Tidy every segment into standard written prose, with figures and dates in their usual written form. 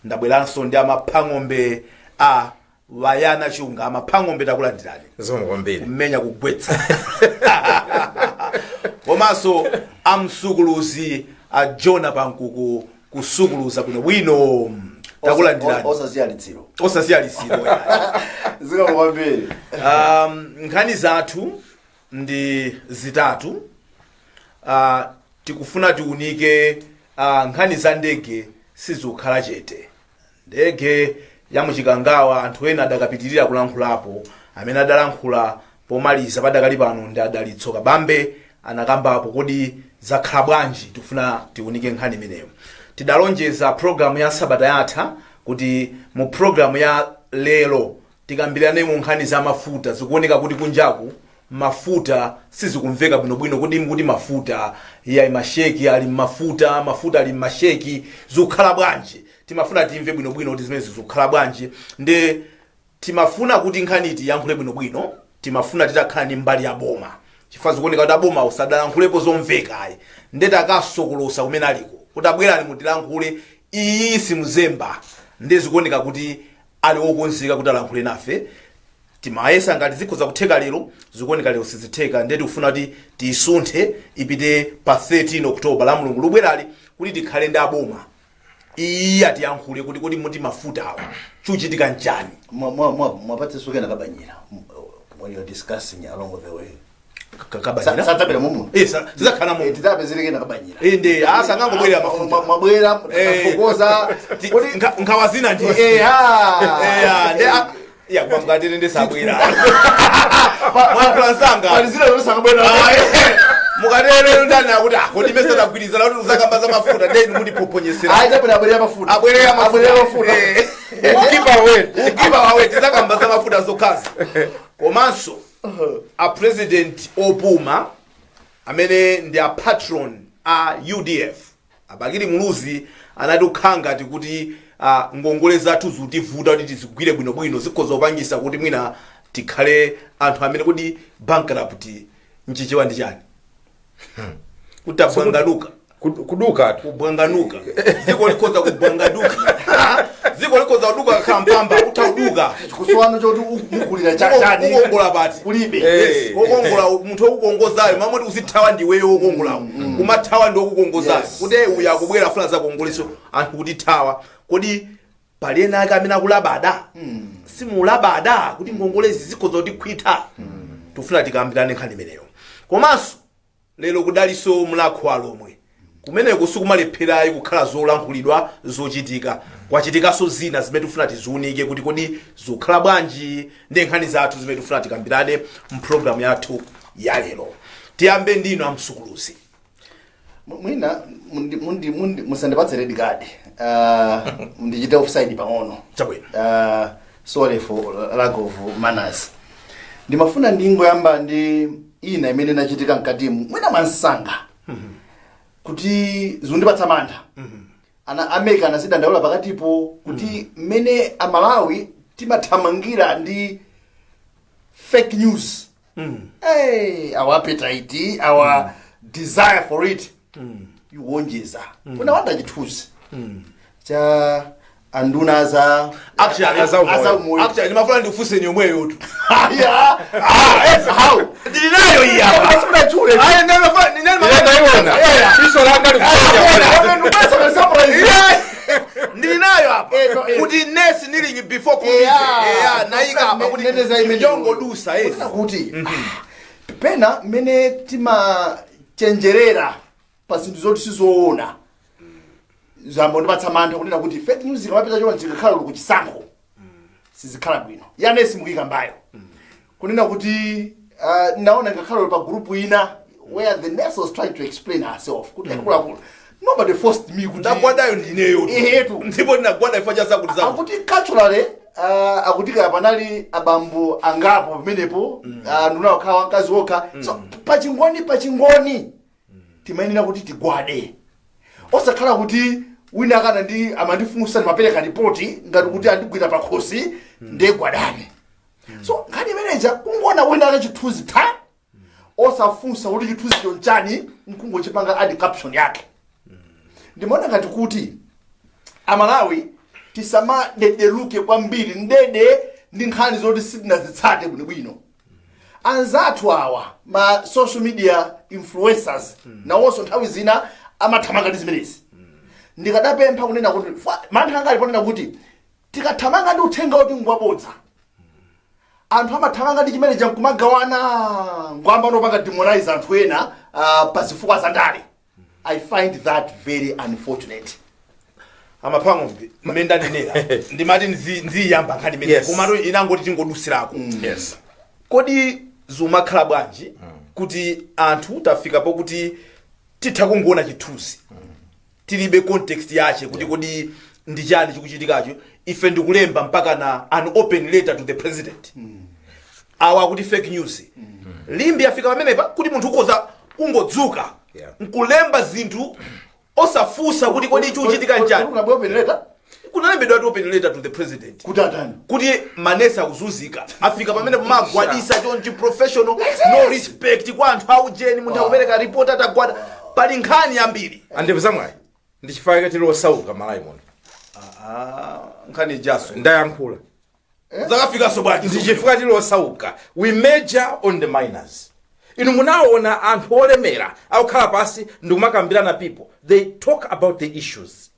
Ndabweranso ndi amaphang'ombe a Wayana Chunga. Amaphang'ombe, takulandirani. Zikomo kwambiri. Kumenya kugwetsa. Komanso amsukuluzi a Jona Pankuku, kusukuluza bwinobwino, takulandirani. Osasiya litsiro. Osasiya litsiro, ya. Zikomo kwambiri. Nkhani zathu ndi zitatu. Tikufuna tiunike nkhani za ndege. Sizikukhala chete ndege ya muchikangawa. Anthu ena adakapitirira kulankhulapo. Amene adalankhula pomaliza padakali pano ndi Adalitso Kabambe, anakambapo. Kodi zakhala bwanji? Tikufuna tiunike nkhani imeneyo. Tidalonjeza programu ya sabata yatha kuti mu programu ya lero tikambiranemo nkhani za mafuta. Zikuoneka kuti kunjaku mafuta sizikumveka bwinobwino. Kodi mukuti mafuta ya masheki ali mafuta, mafuta ali masheki, zikukhala bwanji? Timafuna timve bwinobwino kuti zimenezi zikukhala bwanji. Ndi timafuna kuti nkhani tiyankhule bwinobwino, timafuna titakhala ndi mbali ya boma, chifukwa zikuoneka kuti aboma usadalankhulapo zomveka ayi. Ndeti akasokolosa kumene aliko kuti abwerani mutilankhule, iyi simuzemba. Ndi zikuoneka kuti ali wokonzeka kuti alankhule nafe. Timayesa ngati zikhoza kutheka lero, zikuoneka lero sizitheka. Ndiye tikufuna kuti tiyisunthe ipite pa 13 October, la Mulungu lubwerali, kuti tikhale ndi aboma iyi atiyankhule kuti kodi muti mafuta awa chuchitika nchani? Mwapatse kena kabanyira when you're discussing along the way. Kabanyira? Sadzabwera mumuno. Eh, sizakhala mu Tidzapezere kena kabanyira. Eh, ndi asangangobwerera mafuta. Mwabwera, tafokoza. Nkhawa zina ndi ha. Eh, ndi ya kwa mkatene ndi sabwera mwankula nsanga. Pali zina zoti sakabwera. Mukatero ndani akuti, ah, kodi mese tagwirizana kuti uzakamba za mafuta, ndeni mundiphophonyesera. Ayi, chabwera, abwerera mafuta. Abwerera mafuta. Abwerera mafuta. Keep away. Ukipa wawe, tizakamba za mafuta zokhazi. Komanso a president opuma amene ndi a patron a UDF, Abakili Muluzi, anati kukhala ngati kuti ngongole zathu zikutivuta kuti tizigwire bwinobwino, zikhoza kupangisa kuti mwina tikhale anthu amene, kuti bankrupt mchichewa ndi chani? Kuti tabwanganuka. Kudukatu. Kubwanganuka, dziko likhoza kubwanganuka, dziko likhoza kuduka, kakhala mpamba utha kuduka. Kusowano choti mugulira chachani. Kukongola pati? Kulibe. Yes, wokongola, munthu wokukongozayo mamoti uzithawa ndiweyo wokongolawo, kumathawa ndi wokukongozayo. Kuti uyu akubwera afuna zakongoleso, anthu kutithawa. Kodi pali ena ake amene akulabada? Simulabada kuti ngongolezi zikhoza kutikhwitha? Tikufuna tikambirane nkhani imeneyo. Komanso lero kudalinso Mlakho Alomwe. Kumeneko sikumalepherayi kukhala zolankhulidwa, zochitika. Kwachitikanso zina zimene tifuna tiziunike kuti kodi zikukhala bwanji. Ndi nkhani zathu zimene tifuna tikambirane mpulogalamu yathu ya lero. Tiyambe ndinu amsukuluzi. Mwina musandipatse red card, ndichite offside pang'ono. Chabwino. Sorry for lack of manners. Ndimafuna ndingoyamba ndi ina imene inachitika mkatimu, mwina mwansanga, kuti zikundipatsa mantha. Ana America anazidandaula pakatipo kuti mmene Amalawi timathamangira ndi fake news, hey, our appetite, our desire for it ikuonjeza. Kunawanda chithunzi cha anduna za Actually, Azaumoyo. Azaumoyo. Actually, ndimafuna ndikufunseni yomweyotu. Yeah. How? Ndili nayo iyi apa. Simunachule. Ayi, ndimafuna Ine ndaiona. Diso langa likuponya. Ndili nayo apa Eh, no, eh. kuti nurse kneeling before Khumbize. Eya. Eya, nayika apa kuti Neneza imene yongodusa, yes. Kunena kuti pena mmene timachenjerera pa zinthu zoti sizoona, zambo ndipatsa mantha kunena kuti fake news ikamapita chonchi, zikakhala kuchisankho sizikhala bwino. Yanesi mukuyika kunena kuti naona ngakhala pa group ina where the nurse was trying to explain herself kuti akuluakulu, nobody forced me kuti Ndagwadayo ndineyo. Ehetu. Ndipo ndinagwada ifo cha zakuti zakuti. Akuti culturally, akuti kaya panali abambo angapo pamenepo, nduna wakhala wamkazi wokha, so pachingoni timayenera kuti tigwade, osakhala kuti wina akana ndi amandifunsa, ndimapereka ripoti ngati kuti andigwira pakhosi ndegwadane. So nkhani imeneja, kungoona wina ake chithunzi ta, osafunsa kuti chithunzi chonchani, nkungochipanga add caption yake. Ndimaona ngati kuti Amalawi tisamadedeluke kwambiri ndede ndi nkhani zoti sitinazitsate bwinobwino. Anzathu awa ma social media influencers nawonso nthawi zina amathamanga ndi zimenezi. Ndikadapempha kunena kuti mantha anga ali ponena kuti tikathamanga ndi uthenga woti ngwabodza, anthu amathamanga ndi chimene chankumagawana, ngwamba nopanga demonize anthu ena pa zifukwa za ndale. I find that very unfortunate. Amapang'ombe, mmene ndanenera, ndimati ndiziyamba nkhani imene komatu inangoti tingodusirako. Kodi zumakhala bwanji kuti anthu tafika pokuti titha kungoona chithunzi, tilibe context yache kuti kodi ndi chani chikuchitikacho, ife ndikulemba mpaka na an open letter to the president, awa akuti fake news? Limbi afika pamenepa kuti munthu ukoza kungodzuka nkulemba zinthu osafunsa kuti kodi chikuchitika nchani? Kunabwera open letter? Kunalembedwa ti open letter to the president. Kuti atani? Kuti manesi akuzunzika, afika pamene pomagwadisa chonchi, professional, no respect kwa anthu aujeni. Munthu akupereka report atagwada. Pali nkhani yambiri. Andevu zamwayi, ndi chifukwa tili osauka Malawi muno. Nkhani jaso. Ndayankhula. Zakafikanso bwanji? Ndi chifukwa tili osauka. We major on the minors. Inu munaona anthu olemera akukhala pasi ndikumakambirana? People, they talk about the issues.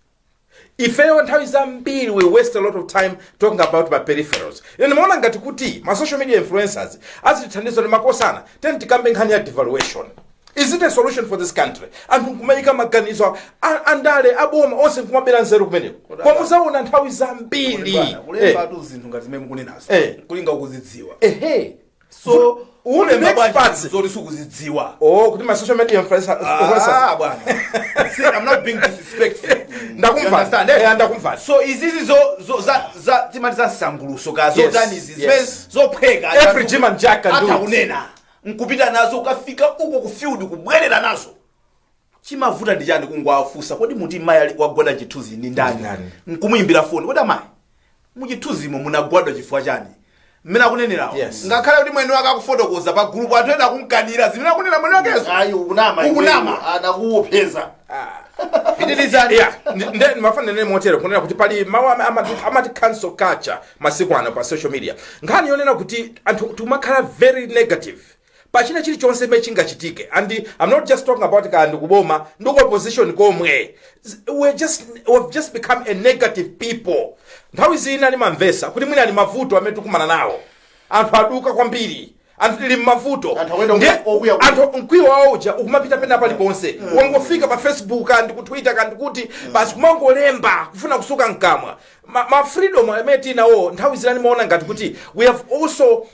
Ifeyo nthawi zambiri we waste a lot of time talking about ma peripherals. Ine ndimaona ngati kuti ma social media influencers azitithandiza ndi makosana teni tikambe nkhani ya devaluation. Is it a solution for this country? Anthu nkumayika maganizo andale, aboma onse nkumabera nzeru kumeneko, koma muzaona nthawi zambiri Kulemba tu zinthu ngati zimene mukunenazo kulinga ukuzidziwa. So ulemba bwanji experts. zinthu zoti sukuzidziwa? Oh, kuti ma social media influencers. Ah, bwana. See, I'm not being disrespectful. You Ndakumva. understand, eh? Eh, ndakumva. So izizi zo zo za za timati za msanguluso ka zotani izi zimene zophweka. Every Jim and Jack can do atha it. kunena nkupita nazo, ukafika uko ku field, kubwerera nazo. Chimavuta ndi chani kungwafusa, kodi muti mayi wagwada chithunzi ndi ndani? Ndani? Nkumuyimbira foni, kodi amayi, muchithunzimo munagwadwa chifukwa chani? Mmene akunenerawo, ngakhale kuti mwene wake akufotokoza pa gulupu, anthu ena akunkanira zimene akunena mwene wakezo. Ayi, ukunama. Ukunama. Anakuopseza. Pitirizani. Yeah, nde ndimafuna nene motero kunena kuti pali mawu amati cancel culture masiku ano pa social media. Nkhani yonena kuti anthu timakhala very negative pachina chilichonse chimene chingachitike, and I'm not just talking about kaya ndikuboma, ndiku opposition komwe. We've just become a negative people. Nthawi zina ndimamvesa kuti mwina ni mavuto amene tikumana nawo, anthu aduka kwambiri, anthu tili mmavuto. Anthu akuyenda okwiya. Anthu mkwiyo wawo uja ukumapita pena paliponse. Wangofika pa Facebook kandi ku Twitter kandi kuti basi kumangolemba kufuna kusuka mkamwa. Ma freedom amene tinawo, nthawi zina ndimaona ngati kuti we have also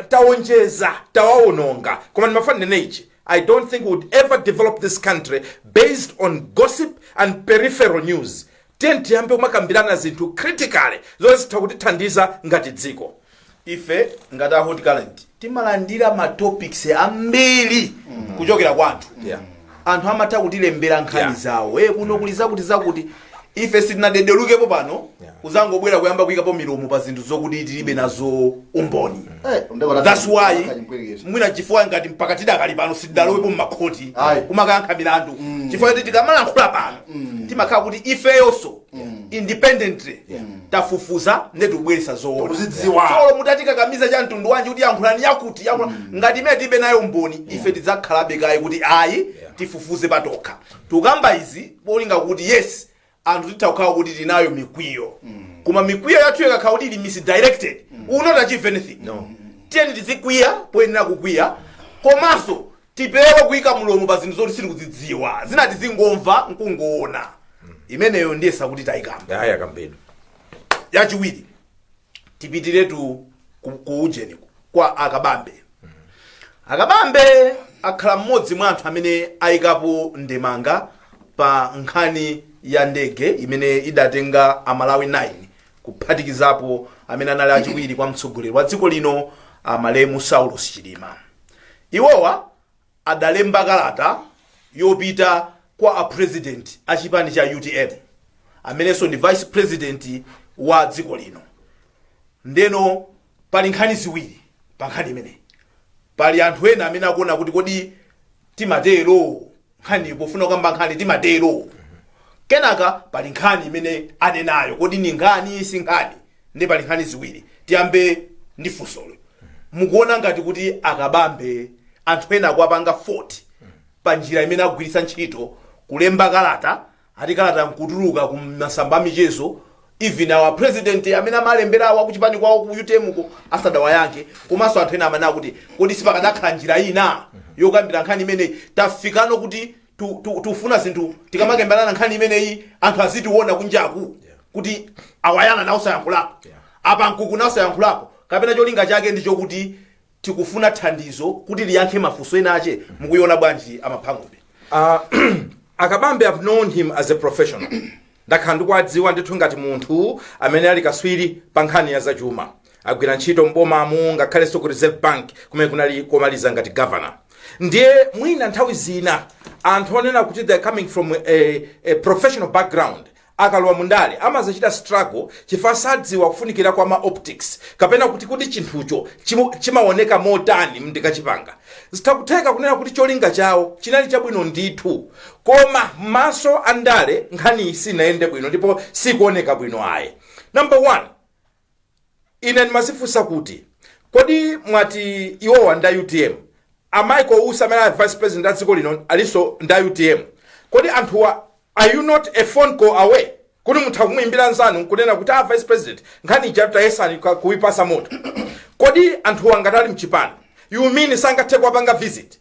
taonjeza, tawawononga. Koma ndimafuna ndinene ichi: I don't think we would ever develop this country based on gossip and peripheral news. Tiye tiyambe kumakambirana zinthu critically zomwe zitha kutithandiza ngati dziko. Ife ngati a Hot Current timalandira ma topics ambiri kuchokera kwa anthu. Anthu amatha kutilembera nkhani zawo, kuno kuli zakuti zakuti. Ife sitinadedelukepo pano kuzangobwera kuyamba kuyikapo milomo pa zinthu zokuti tilibe nazo umboni. That's why mwina chifukwa ngati mpaka tidakali pano sitidalowepo mmakhoti kumakayankha milandu, chifukwa kuti tikamalankhula pano timakhala kuti ifeyonso independently tafufuza ndetubweresa zoona. Kuzidziwa. Solo mutatikakamiza cha mtundu wanji kuti yankhulani yakuti yankhula, ngati imene tilibe nayo umboni, ife tidzakhalabe kaye kuti ayi, tifufuze patokha. Tukamba izi polinga kuti yes. Anthu titha kukhala kuti tinayo mikwiyo, koma mikwiyo yathu ikakhala kuti ili misdirected, we will not achieve anything. No. Tiyeni tizikwiya poyenera kukwiya, komanso tipewe kuyika mulomo pa zinthu zoti sitikuzidziwa. Zina tizingomva nkungoona. Imeneyo ndiye sakuti tayikamba. Aya, kambedwe. Yachiwiri, tipitiretu ku ujeniku kwa Akabambe. Akabambe akhala mmodzi mwa anthu amene ayikapo ndemanga pa nkhani ya ndege imene idatenga Amalawi 9, kuphatikizapo amene anali achiwiri kwa mtsogoleri wa dziko lino, amalemu Saulos Chilima. Iwowa adalemba kalata yopita kwa a president a chipani cha UTM, amenenso ndi vice president wa dziko lino. Ndeno pali nkhani ziwiri pa nkhani imeneyi. Pali anthu ena amene akuona kuti kodi timatero nkhani pofuna kukamba nkhani timatero? Kenaka pali nkhani imene anenayo, kodi ni nkhani, si nkhani? Ndi pali nkhani ziwiri. Tiyambe ndi funsolo: mukuona ngati kuti Akabambe, anthu ena akuwapanga 40 pa njira imene agwiritsa ntchito kulemba kalata, ati kalata nkutuluka ku masamba a michezo, even our president amene amalemberawo akuchipani kwawo ku UTM ko asadawayankhe? Komanso anthu ena amanena kuti kodi sipakadakhala njira ina yokambira nkhani imeneyi? Tafikano kuti tufuna zinthu tikamakambirana nkhani imeneyi, anthu azitiona kunjaku kuti awayana nawo sayankhulapo, apa Mkuku nawo sayankhulapo, kapena cholinga chake ndi chokuti tikufuna thandizo kuti liyankhe mafunso ena ache? Mukuiona bwanji, Amaphang'ombe? Akabambe, have known him as a professional. Ndakhala ndikuwadziwa ndithu ngati munthu amene ali kaswiri pa nkhani ya zachuma. Agwira ntchito mbomamu, ngakhalenso ku Reserve Bank kumene kunali komaliza ngati governor. Ndiye mwina nthawi zina anthu onena kuti they're coming from a professional background akalowa mundale amazachita struggle chifukwa sadziwa kufunikira kwa ma optics, kapena kuti chinthucho chimaoneka motani ndikachipanga. Zitakutheka kunena kuti cholinga chawo chinali chabwino ndithu, koma m'maso a ndale nkhani sinayende bwino ndipo sikuoneka bwino ayi. Number one, ine ndimazifunsa kuti kodi mwati iwowa nda UTM, a Michael Usi amene ali vice president a dziko lino alinso nda UTM, kodi anthuwa, are you not a phone call away kuti mutha kumuimbira nzanu nkunena kuti, "Ah, vice president, nkhani ija tayesani kuipasa moto"? Kodi anthuwa ngati ali mchipani, you mean sangathe kuwapanga visit?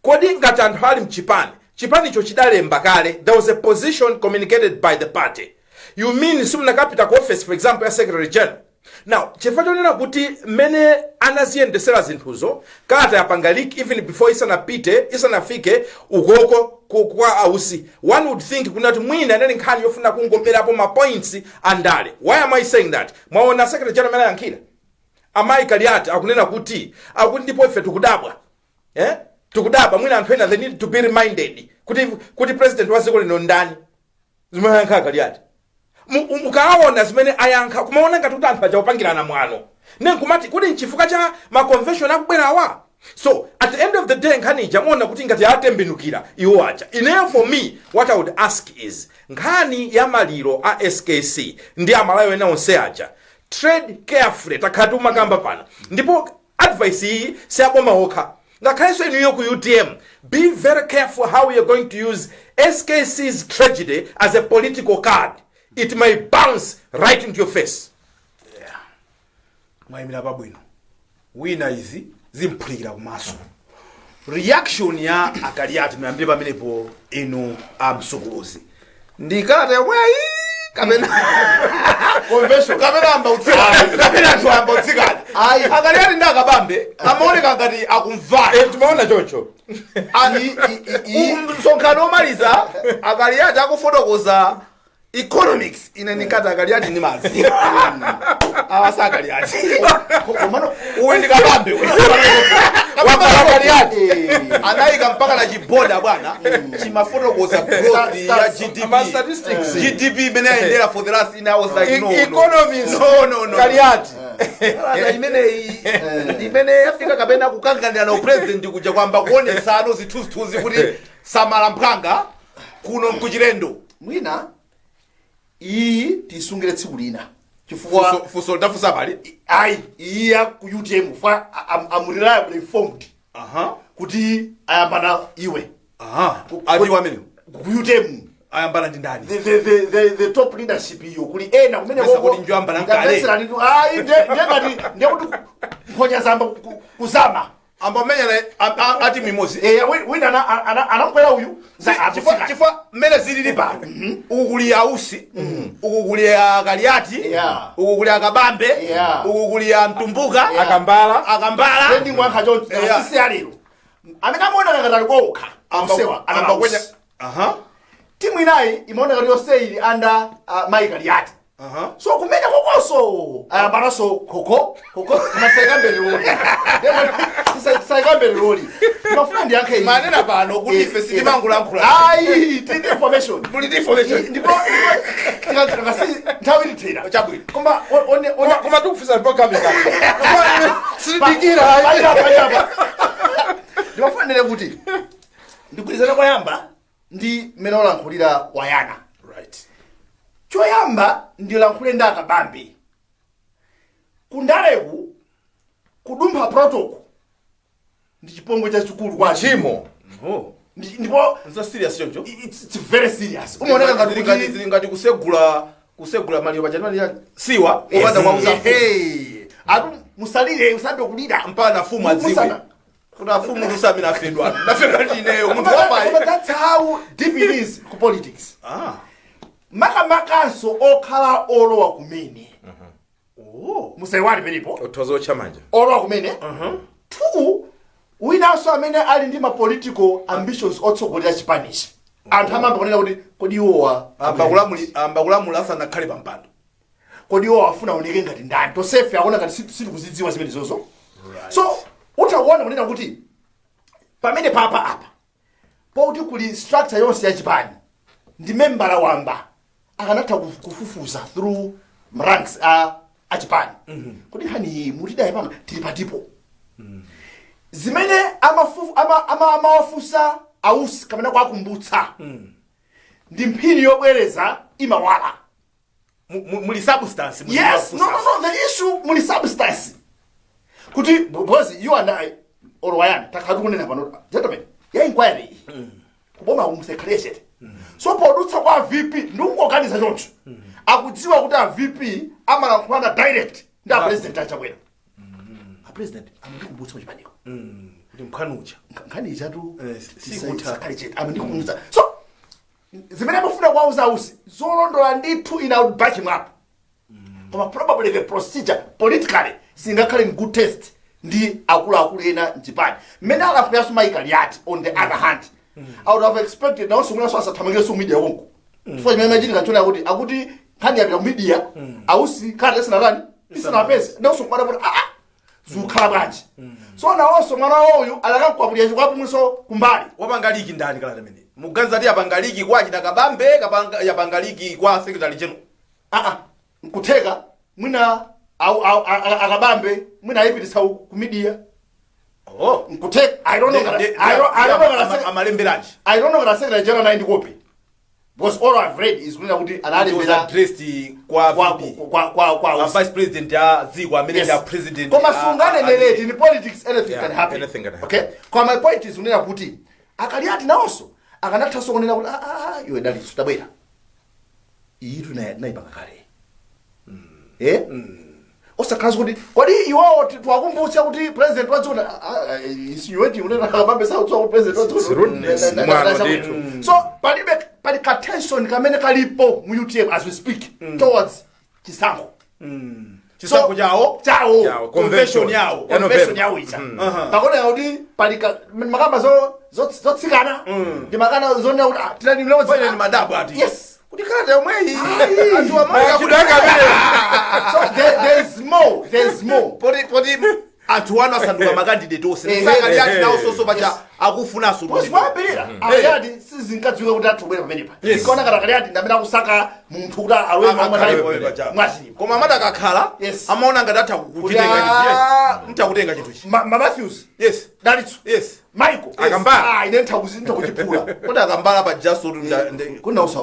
Kodi ngati anthu ali mchipani, chipanicho chidalemba kale, there was a position communicated by the party, you mean simunakapita ku office, for example, ya secretary general? Now, chifukwa chonena kuti mmene anaziyendesera zinthuzo, kalata yapanga leak even before isanapite, isanafike ukoko kwa Ausi, one would think kunati mwina inali nkhani yofuna kungoberapo ma points andale. Why am I saying that? Mwaona secretary general amene ayankhira, Amayi Kaliati, akunena kuti, akuti ndipo ife tikudabwa, eh? Tikudabwa, mwina anthu ena they need to be reminded kuti president wa dziko lino ndani. Zimene ayankha Kaliati, mukaona zimene ayankha, kumaona ngati kuti anthu aja kupangirana mwano. Ne nkumati kuti nchifukwa cha ma convention akubwerawa. So at the end of the day, nkhani ija muona kuti ngati atembenukira iwo aja. Ineyo, for me, what I would ask is, nkhani ya maliro a SKC ndi Amalawi ena onse aja, tread carefully. Takhala tikumakamba pano, ndipo advice iyi siyaboma okha, ngakhalenso inuyo ku UTM, be very careful how you're going to use SKC's tragedy as a political card. It may bounce right into your face. Mwayimira pabwino. Wina izi zimphulikira kumaso. Reaction ya Akaliati, muyambire pamenepo inu amsukuluzi. Ndi kalata yomweyi kapena Convention. Kapena amba utsikana, kapena anthu amba utsikana? Ayi. Akaliati ndi Akabambe amaoneka ngati akumvana. Eh, timaona chocho. Msonkhano omaliza, Akaliati akufotokoza economics, ine ndikati Akaliati ndi mazi awa sa Akaliati. Komano Uyu ndikabambe uyu. Akaliati. Anayika mpaka na chiboda bwana, chimafotokoza growth ya GDP. Ma statistics. GDP imene ayendera for the last, in I was like, no, no. Economies. No, no, no. Kaliati. Kalata imeneyi imene yafika kapena kukanganirana upresident kuja kwamba kuonesano zithunzithunzi kuti samala mphanga kuno nkuchilendo. Mwina iyi tisungire tsiku lina chifukwa Funso tafunsa pali. Ayi, iyi ya ku UTM fa I'm reliably informed kuti ayambana iwe. Aha, ati wamene Ku UTM. Ayambana ndi ndani? The top leadership iyo kuli ena kumene. Mesa kuti njoyambana nkale. Ndamvetserani tu. Ayi, ndiye ngati ndiye kuti nkhonya zamba kuzama. Ambamenyana ati mimozi. Eh, wina anakwera uyu Chifukwa mmene zilili pano, uku kuli Ausi, uku kuli Akaliati, uku kuli Akabambe, uku kuli Amtumbuka, Akambala. Akambala. Ndi mwankha choncho. Sisi alero amene amaoneka ngati ali kokha onsewa Amba kwenya. Aha. Timu inayi imaoneka kuti yonse ili under Mai Kaliati. So kumenya kokoso ayambanaso koko koko masaikambe loli, tisaikambe loli. Mafuna ndiyankhe iyi. Manena pano kuti ife sitimangolankhula. Ayi, tindi information. Muli ndi information. Ndipo tikangasi nthawi ilithera. Chabwino. Koma one one Koma tikufisa program ikati sidikira. Pachapa ndimafanire kuti ndigwirizane koyamba ndi mmene olankhulira wayana. Choyamba ndilankhule ndi Akabambe. Kundaleku kudumpha protocol ndi chipongwe chachikulu kwa Chimo. Oh. Ndipo Nza serious choncho. It's very serious. Umaoneka ngati Zili ngati kuti zili ngati kusegula maliro paja mali siwa opanda kwauza. Ehe. Atu musalire, usambe kulira. Mpaka nafumu adziwe Musana. Kuti afumu tusamene afedwa, ndafedwa ndineyo munthu Koma wapayi. that's how deep it is ku politics. Makamakanso okhala olowa kumene. Musaiwale penipo. Uthoza otcha manja. Olowa kumene. Two, winanso amene ali ndi ma political ambitions otsogolera chipanichi, anthu amamba kunena kuti kodi iwowa Amba kulamula asanakhale pa mpando. Kodi iwowa afuna aoneke ngati ndani? Tosefe akuona ngati sitikuzidziwa zimene zozo. So utakuona kunena kuti pamene papa apa poti kuli structure yonse ya chipani ndi membala wamba akanatha kufufuza through ranks a chipani kuti nkhani iyi mutidaye panga tili patipo. Zimene amawafunsa Ausi kapena kuwakumbutsa ndi mphini yobwereza imawala. Muli substance. Muli Yes, no, the issue muli substance kuti because you and I or wayani takhala tikunena pano, gentlemen, ya inquiry iyi kuboma musakhale chete. So podutsa kwa VP, ndikungoganiza choncho, akudziwa kuti a VP amalankhulana direct ndi a President Achabwera. A President amandikumbutsa kuchipaniko Kuti mkhanucha nkhani ichatu Sikutha. Sakhale chete, amandikumbutsa. So zimene amafuna kuwauza Ausi zolondola ndithu, ina would back him up, koma probably the procedure politically singakhale in good taste ndi akuluakulu ena mchipani. Mmene alafuyaso Mai Kaliati, on the other hand, I would have expected nawonso mwinaso asathamangirenso media konko, chifukwa chimene machitika nchona kuti akuti nkhani yapita ku media, Ausi kale isanatani, isanapeze, nawonso kumada kuti aa, zikukhala bwanji? So nawonso mwana woyu alakankwapulira chikwapu mwinso kumbali. Wapanga leak ndani kalata imene muganiza ti yapanga leak kwa china Kabambe, yapanga leak kwa secretary general? Aa, nkutheka mwina Akabambe mwina ayipititsa ku media. Nkutheka, I don't know. I don't know Amalemberanji? I don't know kana secretary general nayi ndi copy, because all I've read is kunena kuti It was analembera addressed kwa kwa VP, kwa a vice president ya dziko amene ndi a president. Koma sunganeneleti, in politics anything Yeah, can happen. anything can happen. Okay, koma my point is kunena kuti Akaliati nawonso akanathanso kunena kuti, "Ah, ah, ah, iwe Dalitso, tabwera, iyi tunayipanga kale." Eh, osakhalanso kuti kodi iwowo tiwakumbutse kuti president wa dziko insinuating kunena Akabambe saudziwa kuti president wa dziko It's rudeness. Mwano ndithu. So palibe, pali ka tension kamene kalipo mu UTM as we speak towards chisankho. Chisankho chawo. Chawo. Chawo, convention yawo. Ya Convention November. yawo ija pakuoneka kuti pali makamba zotsikana ndi makana zonena kuti ah, tinali mlodzi. Pale ni madabo ati kuti kalata yomweyi anthu amaona kuti Machidaka amene. So there is more, there is more. Poti anthu wanu asanduka ma candidate onse. Sakaliati nawo soso pacha akufunanso. Because wayambirira Akaliati sizinkadziwika kuti athu kubwera pamenepa. Ikaona kati Akaliati ndamene akusaka munthu kuti alowe Akhale pamene pacha. mwachilima. Koma amati akakhala amaona ngati atha kuchitenga Kuti, chinthu, ntakutenga chinthu ichi. Ma Matthews, Dalitso, Michael. Akambala. Ah, ine nthakuchiphula. Kodi Akambala pa jaso Kunausa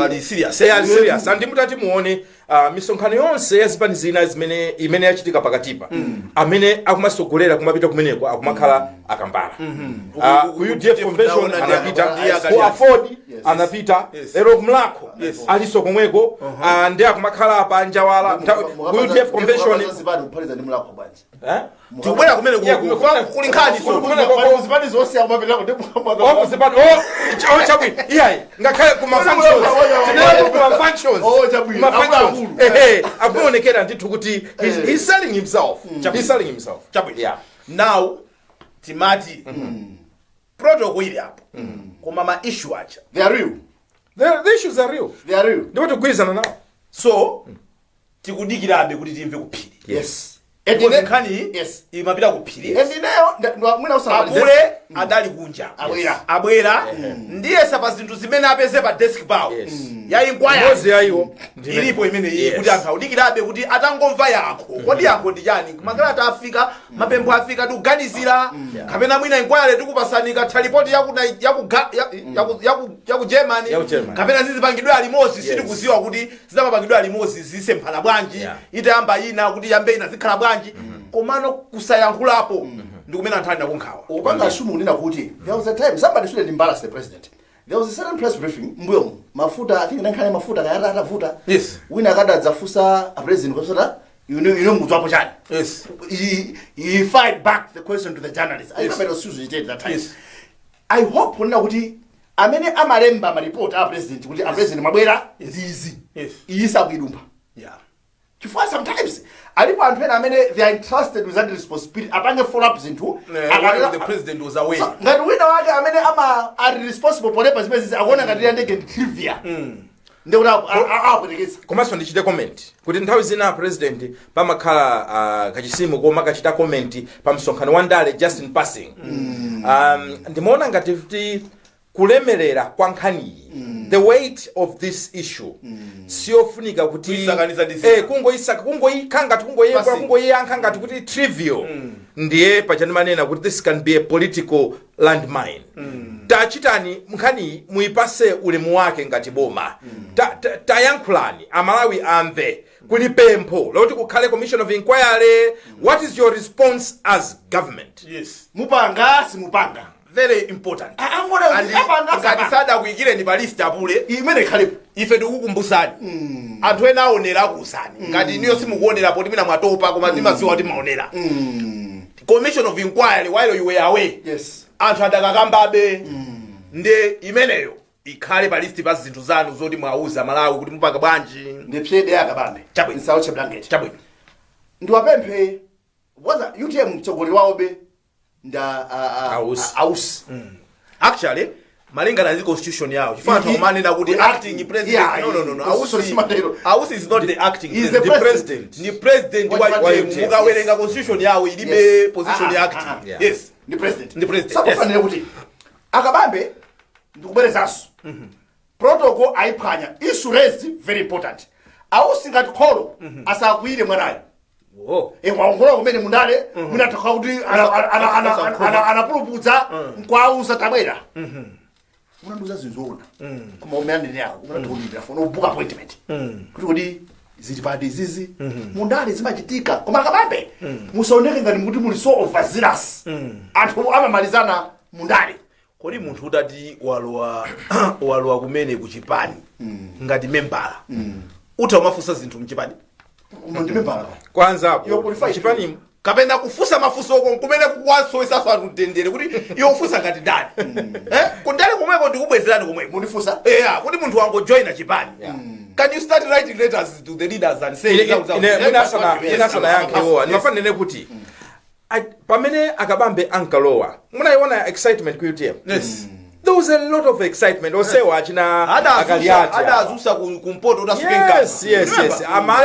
ali serious? Ali serious. Andi mutati muone misonkhano yonse ya zipani zina zimene imene yachitika pakatipa, amene akumasogolera kumapita kumeneko akumakhala Akambala. Ku UDF convention Ndaona ndi anapita, ndiye ku akati- AFORD anapita, lero kumlakho aliso komweko. Ndi akumakhala pa Njawala ku UDF convention. Zipani kuphatiza ndi Mulakho bwanji? Eh? Tikubwera kumene Yeah, kuli nkhani so. Zipani zonse akumapitako ndi Oh, kuzipani, oh, chabwino, iyayi, ngakhale kuma functions, tinene kuma functions, Oh, chabwino. kuma functions, Akuluakulu. ehe, akuonekera ndithu kuti he's selling himself, he's selling himself. Chabwino. Yeah. Now timati protocol ili apo, koma ma issue aja They are real. The issues are real. They are real. Ndipo tikugwirizana nawo. So tikudikirabe kuti timve kuphiri. Yes. Because nkhani imapita kuphiri. And ineyo mwina usanamalize. Apule adali kunja. Abwera. Abwera, ndiyesa pa zinthu zimene apeze pa desk pawo ya inquiry Imodzi ya iwo ilipo imene iyi, kuti anthu akudikirabe kuti atangomva yankho, kodi yankho ndi chani? Makalata afika, mapempho afika, tikuganizira, kapena mwina inquiry tikupasani katha ripoti yaku Germany, Yaku Germany. kapena zizipangidwe alimozi. Sitikuziwa kuti zidamapangidwe alimozi zisemphana bwanji, itayamba ina kuti yambe ina zikhala bwanji, komano kusayankhulapo ndi kumene anthu ali nakunkhawa. Upanga assume kunena kuti there was a time somebody shouldn't embarrass the president. There was a certain press briefing mbuyomu, mafuta, I think nankhale mafuta kayata atavuta, wina akadadzafusa a president kwasota ino mudzwapo chani. He fired back the question to the journalist. I remember it was Susan at that time. I hope kunena kuti amene amalemba maripoti a president kuti a president mabwera zizi, iyi sakuidumpha, chifukwa sometimes alipo anthu ena amene they are entrusted with that responsibility apange follow up zinthu. While the president was away. So, ngati wina wake amene ama ali responsible polemba zimene zizi akuona ngati ya ndege ndi trivia, ndikuti apweteketsa. Komanso ndichite comment kuti nthawi zina president pamakhala kachisimu koma kachita comment pa msonkhano wa ndale, just in passing. Ndimaona ngati kuti kulemerera kwa nkhaniyi, the weight of this issue, siyofunika kuti Kuyisakaniza ndi zina. Kungoyisaka, kungoyikha ngati kungoyekwa, Passing. kungoyiyankha ngati kuti trivial. Ndiye paja ndimanena kuti this can be a political landmine. Tachitani nkhaniyi muyipase ulemu wake ngati boma. Tayankhulani, Amalawi amve kuli pempho loti kukhale commission of inquiry. What is your response as government? Yes. Mupanga, simupanga? Very important. Angona And apanga. ngati sadakuyikireni pa list apule, imene ikhalepo. Ife tikukumbusani, anthu ena aonera, akuuzani. Ngati iniyo simukuonera poti mina mwatopa, koma timadziwa kuti maonera commission of inquiry while you were away. Anthu adakakambabe, nde imeneyo ikhale pa list pa zinthu zanu zoti mwauza Malawi kuti mupanga bwanji. Ndipyede akabambe. Chabwino. Nsauche blanket. Chabwino. Ndiwapemphe waza UTM, mtsogoleri wawobe nda Ausi. Ausi. Actually, malingana ndi constitution yawo, chifukwa anthu akumanena kuti acting president, no, no, no, no. Constitution Ausi, simatero. Ausi is not the acting He's the president. president. Ni president wa Wa UTM. UTM. Mukawerenga constitution yawo ilibe position ya acting. Yes. Ndi president. Ndi president, Sakufanira kuti akabambe ndikubwerezanso protocol ayiphwanya. Issue raised, very important. Ausi ngati kholo asakwire mwanayo. Oh. Waongola kumene mundale munatokha kuti anapulupudza nkwauza tabwera munandiuza zinthu zoona, koma umeanene yako unatikulipira funa ubook appointment kuti zili padi izizi mundale zimachitika. Koma akabambe musaoneke ngati mukuti muli so overzealous. Anthu amamalizana mundale. Kodi munthu utati walowa kumene kuchipani ngati membala, utha umafunsa zinthu mchipani? Uno ndi membala. Kwanza You're qualified. chipani. Kapena kufunsa mafunso oko kumene kuwasowesaso anthu mtendere, kuti iwe ufunsa ngati ndani? Eh, kundale komweko ndikubwezerani komweko. Mundifunsa. Yeah, kuti munthu wangojoina chipani, can you start writing letters to the leaders and say Ine mwina asana yankhe iwowa, ndimafanire kuti pamene akabambe ankalowa munayiona excitement ku UTM. Yes. There was a lot of excitement, osewa achina Akaliati. Adazusa kumpoto utasuke. Yes, ama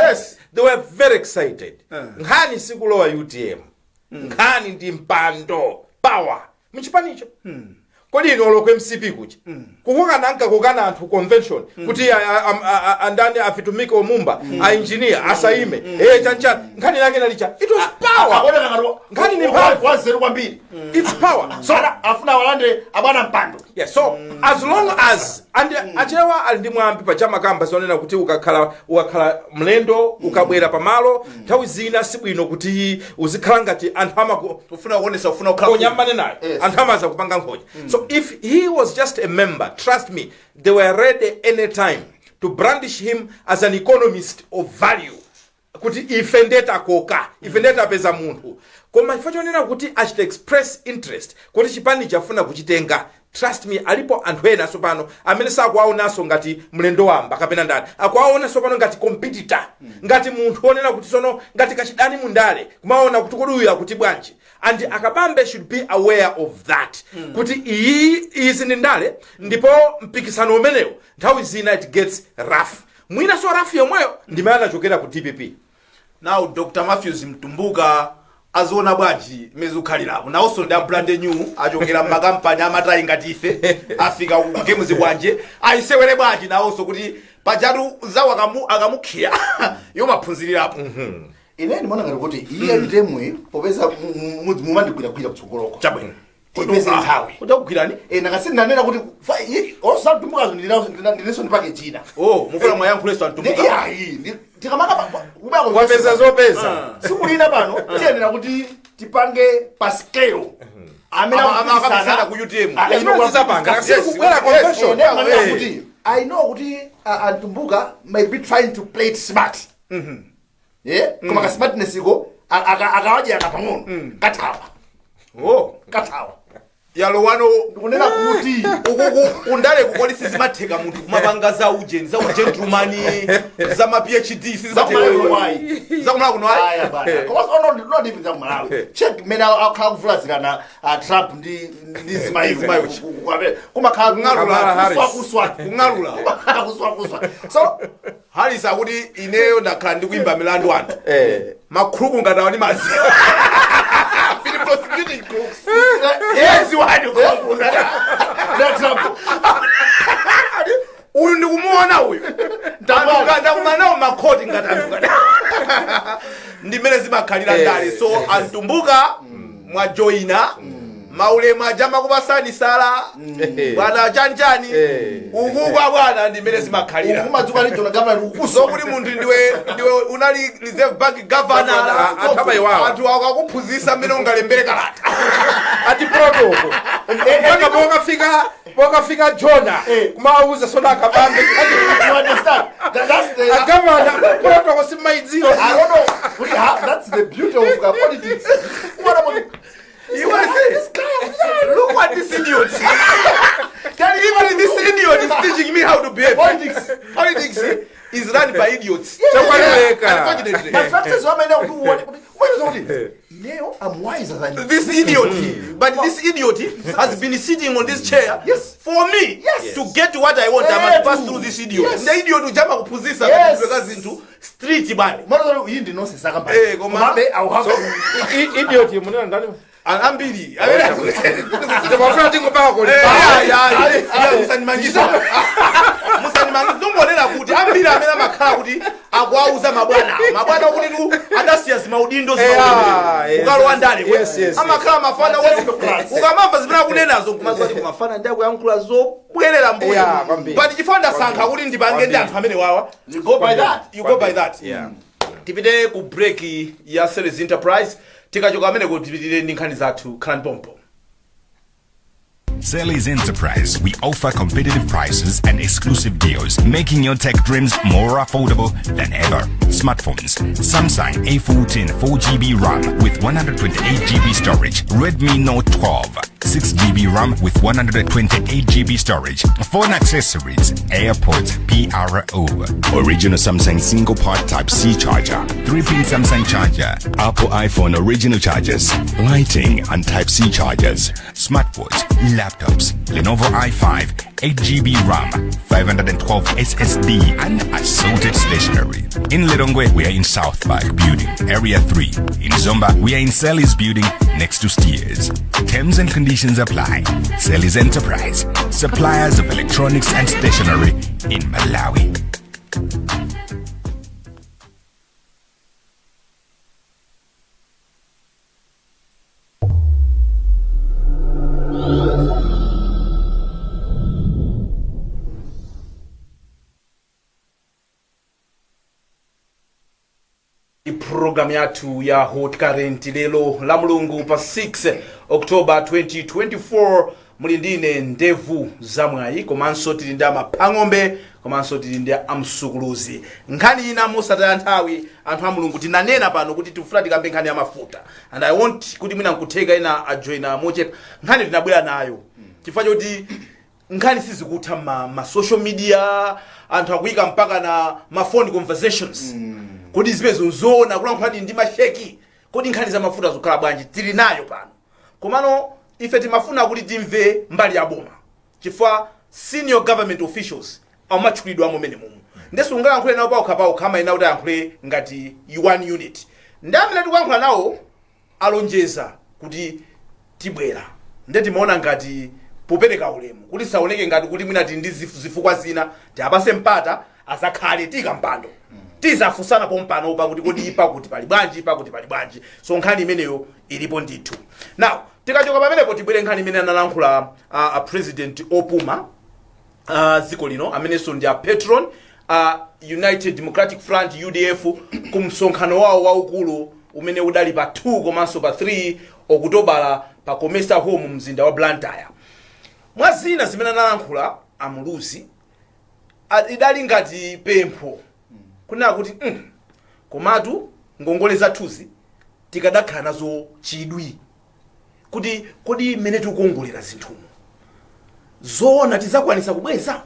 they were very excited. Nkhani sikulowa UTM, nkhani ndi mpando, power mchipanicho. Kodi ino olo ku MCP kuja kukokana, ankakokana anthu convention kuti andani afitumike omumba a engineer asaime, chanchani, nkhani lake nalicha, it was power. Akuoneka ngati Nkhani ni mphamvu. Wanzeru kwambiri. It's power. So afuna walande abwana mpando. Yeah, so as long as And Achewa ali ndi mwambi pachamakamba zonena kuti ukakhala mlendo, ukabwera pamalo, nthawi zina sibwino kuti uzikhala ngati anthu amaku Ufuna kuonesa, ufuna kukhala nkhonya mmanenayo. Anthu amaza kupanga nkhonya. So if he was just a member, trust me, they were ready anytime to brandish him as an economist of value, kuti ife ndetakoka, ife ndetapeza munthu. Koma chifukwa chonena kuti achita express interest kuti chipani chafuna kuchitenga, trust me, alipo anthu ena tsopano amene sakuwaonanso ngati mlendo wamba kapena ndani, akuwaona tsopano ngati competitor, ngati munthu wonena kuti sono ngati kachidani mundale, kumaona kuti kodi uyu akuti bwanji. And Akabambe should be aware of that, kuti iyi izi ndi ndale, ndipo mpikisano umenewo nthawi zina it gets rough. Mwina so rough yomweyo ndimene anachokera ku DPP. Now Dr Matthews Mtumbuka aziona bwanji mmene zikukhalirapo? Nawonso ndi a brand new, achokera mmakampani amatayi ngati ife, afika ku games bwanje, ayisewere bwanji nawonso kuti pajatu zawo akamukhiya yomaphunzirirapo? Ine ndimaona ngati kuti iye nditemwe popeza mumandigwiragwira kutsogoloko. Chabwino. Tipeze nthawi. Kuti akugwirani? Eh, nakasi ndanena kuti osatumbukazo ndinenso ndi package ina. Oh, mufuna mwayankhulenso Antumbuka? Iyayi, tikamaka Wapeza zopeza. Tsiku lina pano tiyenera kuti tipange pa scale amene Akapikisana ku UTM. Ah, Zimene zizapanga. Yes, Kubwera yes, convention. Kuti I know kuti Antumbuka might be trying to play it smart, yeah, koma ka smartness iko akawadya pang'ono kathawa. Oh. Kathawa. Yalowano. Ndikunena kuti Ukuku kundale kukodi sizimatheka munthu kumapanga za ujeni, za ugentleman, za ma PhD. Zakumalawi kuno ayi. Zakumalawi kuno ayi. Aya bana, koma no, not even zakumalawi. Check mmene akhala kuvulazirana Trump ndi Zimayi. Zimayi. Kumakhala Kung'alula. Kamala Harris. kuswa kuswa. Kung'alula. Kumakhala kuswa kuswa, so Harris akuti ineyo ndakhala ndikuimba milandu anthu makhuluku ngati awa ndi mazi. Been prosecuting crooks. Yes, wani. Na Trump. Uyu ndikumuona uyu. Ndabwana. Ndakumana nawo makhoti ngati anthu ngati ndi mmene zimakhalira ndale. So Antumbuka mwajoyina, maulemu aja makupasani sala bwana chanichani ukukwa bwana, ndi mmene zimakhalira. Kumadzuka ndi Jona Governor ukuso. So kuti munthu ndiwe unali Reserve Bank governor, Governor, anthu amayiwala. Anthu akakuphunzitsa mmene ungalembere kalata. Ati protocol mpaka pokafika Jona kumawauza soda Akabambe. You understand that, that's the Agavana, protocol simaidziwa. I don't know kuti that's the beauty of politics. What about You want to see this guy? Look what this idiot, even this idiot is teaching me how to behave. Politics. Politics is run by idiots. Chakwaleka. Unfortunately. But factors wamene kuti uone kuti uone kuti ineyo I'm wiser than This idiot, but this idiot has been sitting on this chair for me to get what I want, I must pass through this idiot. The idiot ujama kuphunzitsa kupeka zinthu street bale. Mwana iyi ndi nonsense akamba. Eh, koma- Komabe I will have to Idiot munena ndani? Ambiri. Ndimafuna tingopaka kuli. Musanimangisa, musanimangisa. Ndingonena kuti ambiri amene amakhala kuti akuauza mabwana, mabwana kuti tu adasiya zimaudindo, ukalowa ndale amakhala mafana woti ukamamva zimene akunenazo kumaziwa kuti mafana ndi akuyankhula zobwerera mbuyo. Yeah, kwambiri. But chifukwa ndasankha kuti ndipange ndi anthu amene wawa, You go by that. You go by that. Tipite ku break ya Series Enterprise. Tikachoka ameneko tipitire ndi nkhani zathu. Khalani pompo. Sally's Enterprise. We offer competitive prices and exclusive deals, making your tech dreams more affordable than ever. Smartphones: Samsung A14 4GB RAM with 128GB storage, Redmi Note 12 6GB RAM with 128GB storage, phone accessories, AirPods PRO, original Samsung single port Type C charger, 3-pin Samsung charger, Apple iPhone original chargers, lighting and Type C chargers, smartwatch, laptops, Lenovo i5, 8GB RAM, 512 SSD, and assorted stationery. In Lilongwe, we are in South Park Building, Area 3. In Zomba, we are in Sally's Building, next to Steers. Terms and conditions apply. Sally's Enterprise, suppliers of electronics and stationery in Malawi. Program yathu ya Hot Current lero la Mulungu pa 6 October 2024. Muli ndine Ndevu Zamwayi, komanso tili ndi Amaphang'ombe, komanso tili ndi Amsukuluzi. Nkhani ina, mosataya nthawi, anthu a Mulungu, tinanena pano kuti tifuna tikambe nkhani ya mafuta, and I want kuti mwina nkutheka ina ajoina mochepa. Nkhani tinabwera nayo chifukwa choti nkhani sizikutha ma social media, anthu akuyika mpaka na ma phone conversations. Kodi zimenezo nzoona, kulankhuladi ndi masheki? Kodi nkhani za mafuta zikukhala bwanji? Tili nayo pano, komano ife timafuna kuti timve mbali ya boma, chifukwa senior government officials amatchulidwa amene mumu, ndesu ungayankhule nawo paokha paokha, amayena kuti ayankhule ngati one unit. Ndi amene tikuyankhula nawo alonjeza kuti tibwera, nde timaona ngati popereka ulemu kuti saoneke ngati kuti mwina tili ndi zifukwa zina, tiapase mpata azakhale tika mpando, tizafunsana pompano pakuti kodi pakuti pali bwanji, pakuti pali bwanji. So nkhani imeneyo ilipo ndithu. Now, tikachoka pamenepo, tibwere nkhani imene analankhula a president opuma dziko lino, amenenso ndi a patron United Democratic Front, UDF, ku msonkhano wawo waukulu umene udali pa 2 komanso pa 3 Okutobala pa Comesa Hall, mzinda wa Blantyre. Mwa zina zimene analankhula Amuluzi, idali ngati pempho kunena kuti komatu ngongole zathuzi tikadakhala nazo chidwi kuti kodi mmene tikukongolera zinthumo, zoona tizakwanisa kubweza?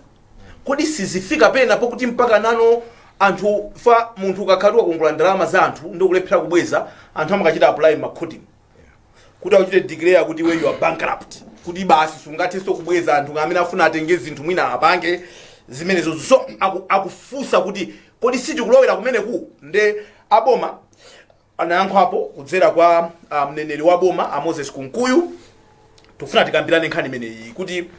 Kodi sizifika pena pokuti mpaka nano anthu fa munthu ukakhala wakongola ndalama za anthu ndikulephera kubweza, anthu amakachita apply makhoti kuti akuchite declare kuti we you are bankrupt, kuti basi sungathenso kubweza, anthu amene afuna atenge zinthu mwina apange zimenezo. So akufunsa kuti kodi sitikulowera kumeneku? Nde aboma anayankhapo kudzera kwa mneneri wa boma, a Moses Kunkuyu. Tikufuna tikambirane nkhani imeneyi kuti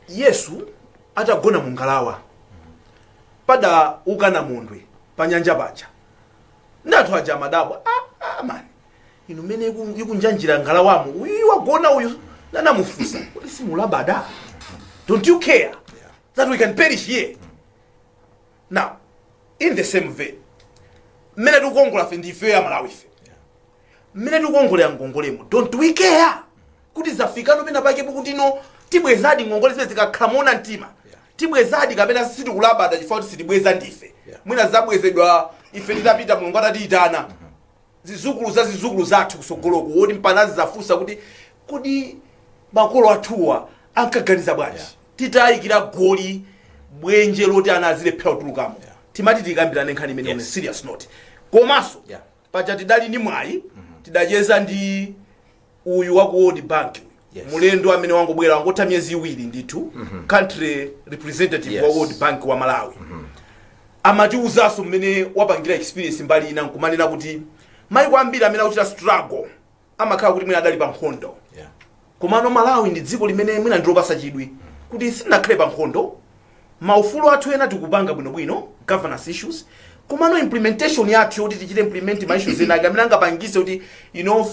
Yesu atagona mu ngalawa, padauka namondwe pa nyanja paja, ndi anthu aja amadabwa, "Ah, ah, mani inu, mmene ikunjanjira ngalawamo, uyu wagona uyu." Nanamufunsa kuti, "Simulabada? Don't you care that we can perish here?" Now, in the same vein, mmene tikukongola fe, ndife ya Malawi ife, mmene tikukongolera ngongolemo, don't we care kuti zafikano pena pake kuti no, tibwezadi ngongole zimene zikakhala moona mtima, tibwezadi kapena sitikulabada chifukwa kuti sitibweza ndife? Mwina zabwezedwa ife titapita, Mulungu atatiyitana, zizukulu za zizukulu zathu kusogoloko, woti mpana zafunsa kuti kodi makolo athuwa ankaganiza bwanji titayikira goli bwenje loti ana azilephera kutulukamo? Timati tikambirane nkhani imene on a serious note. Komanso paja tidali ndi mwayi, tidacheza ndi uyu wa ku World Bank uyu, mulendo amene wangobwera, wangotha miyezi 2 ndithu, country representative wa World Bank wa Malawi. Amatiuzanso mmene wapangira experience mbali ina, nkumanena kuti maiko ambiri amene akuchita struggle amakhala kuti mwina adali pa nkhondo, komano Malawi ndi dziko limene mwina ndilopasa chidwi kuti sinakhale pa nkhondo. Maufulu athu ena tikupanga bwinobwino, governance issues, komano implementation yathu yoti tichite implement ma issues ena ake amene angapangise kuti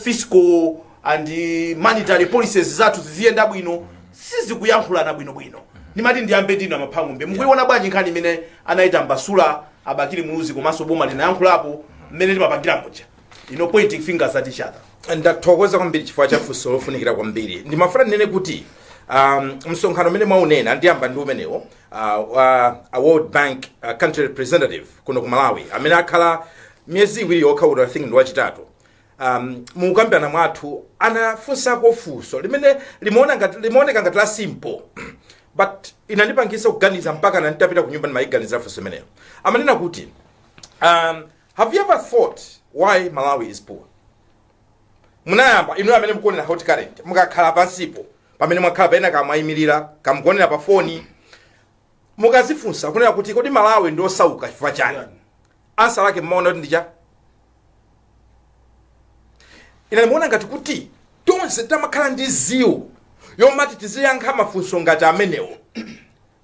fiscal and monetary policies zathu ziziyenda bwino, sizikuyankhulana bwinobwino. Ndimati ndiyambe ndinu, Amaphang'ombe. Mukuiona bwanji nkhani imene anayitambasula Abakili Muluzi, komanso boma linayankhulapo, mmene timapangira muja, pointing fingers at each other? Ndathokoza kwambiri chifukwa cha funso lofunikira kwambiri. Ndimafuna ndinene kuti msonkhano umene mwaunena, ndiyamba ndi umenewo, a World Bank country representative kuno ku Malawi amene akhala miyezi 2 yokha uno, I think ndi wachitatu, mukambirana mwathu anafunsako funso limene limaoneka ngati la simple, but inandipangisa kuganiza mpaka na nditapita ku nyumba ndimayiganizira funso imeneyo. Amanena kuti, "Have you ever thought why Malawi is poor? Munayamba inu amene mukuonera Hot Current, mukakhala pansipo pamene mwakhala pena, kamwayimirira, kamukuonera pa foni, mukazifunsa kunena kuti kodi Malawi ndi osauka chifukwa chani?" Answer lake mmaona kuti ndicha ine ndimaona ngati kuti tonse tamakhala ndi zeal yomati tiziyankha mafunso ngati amenewo,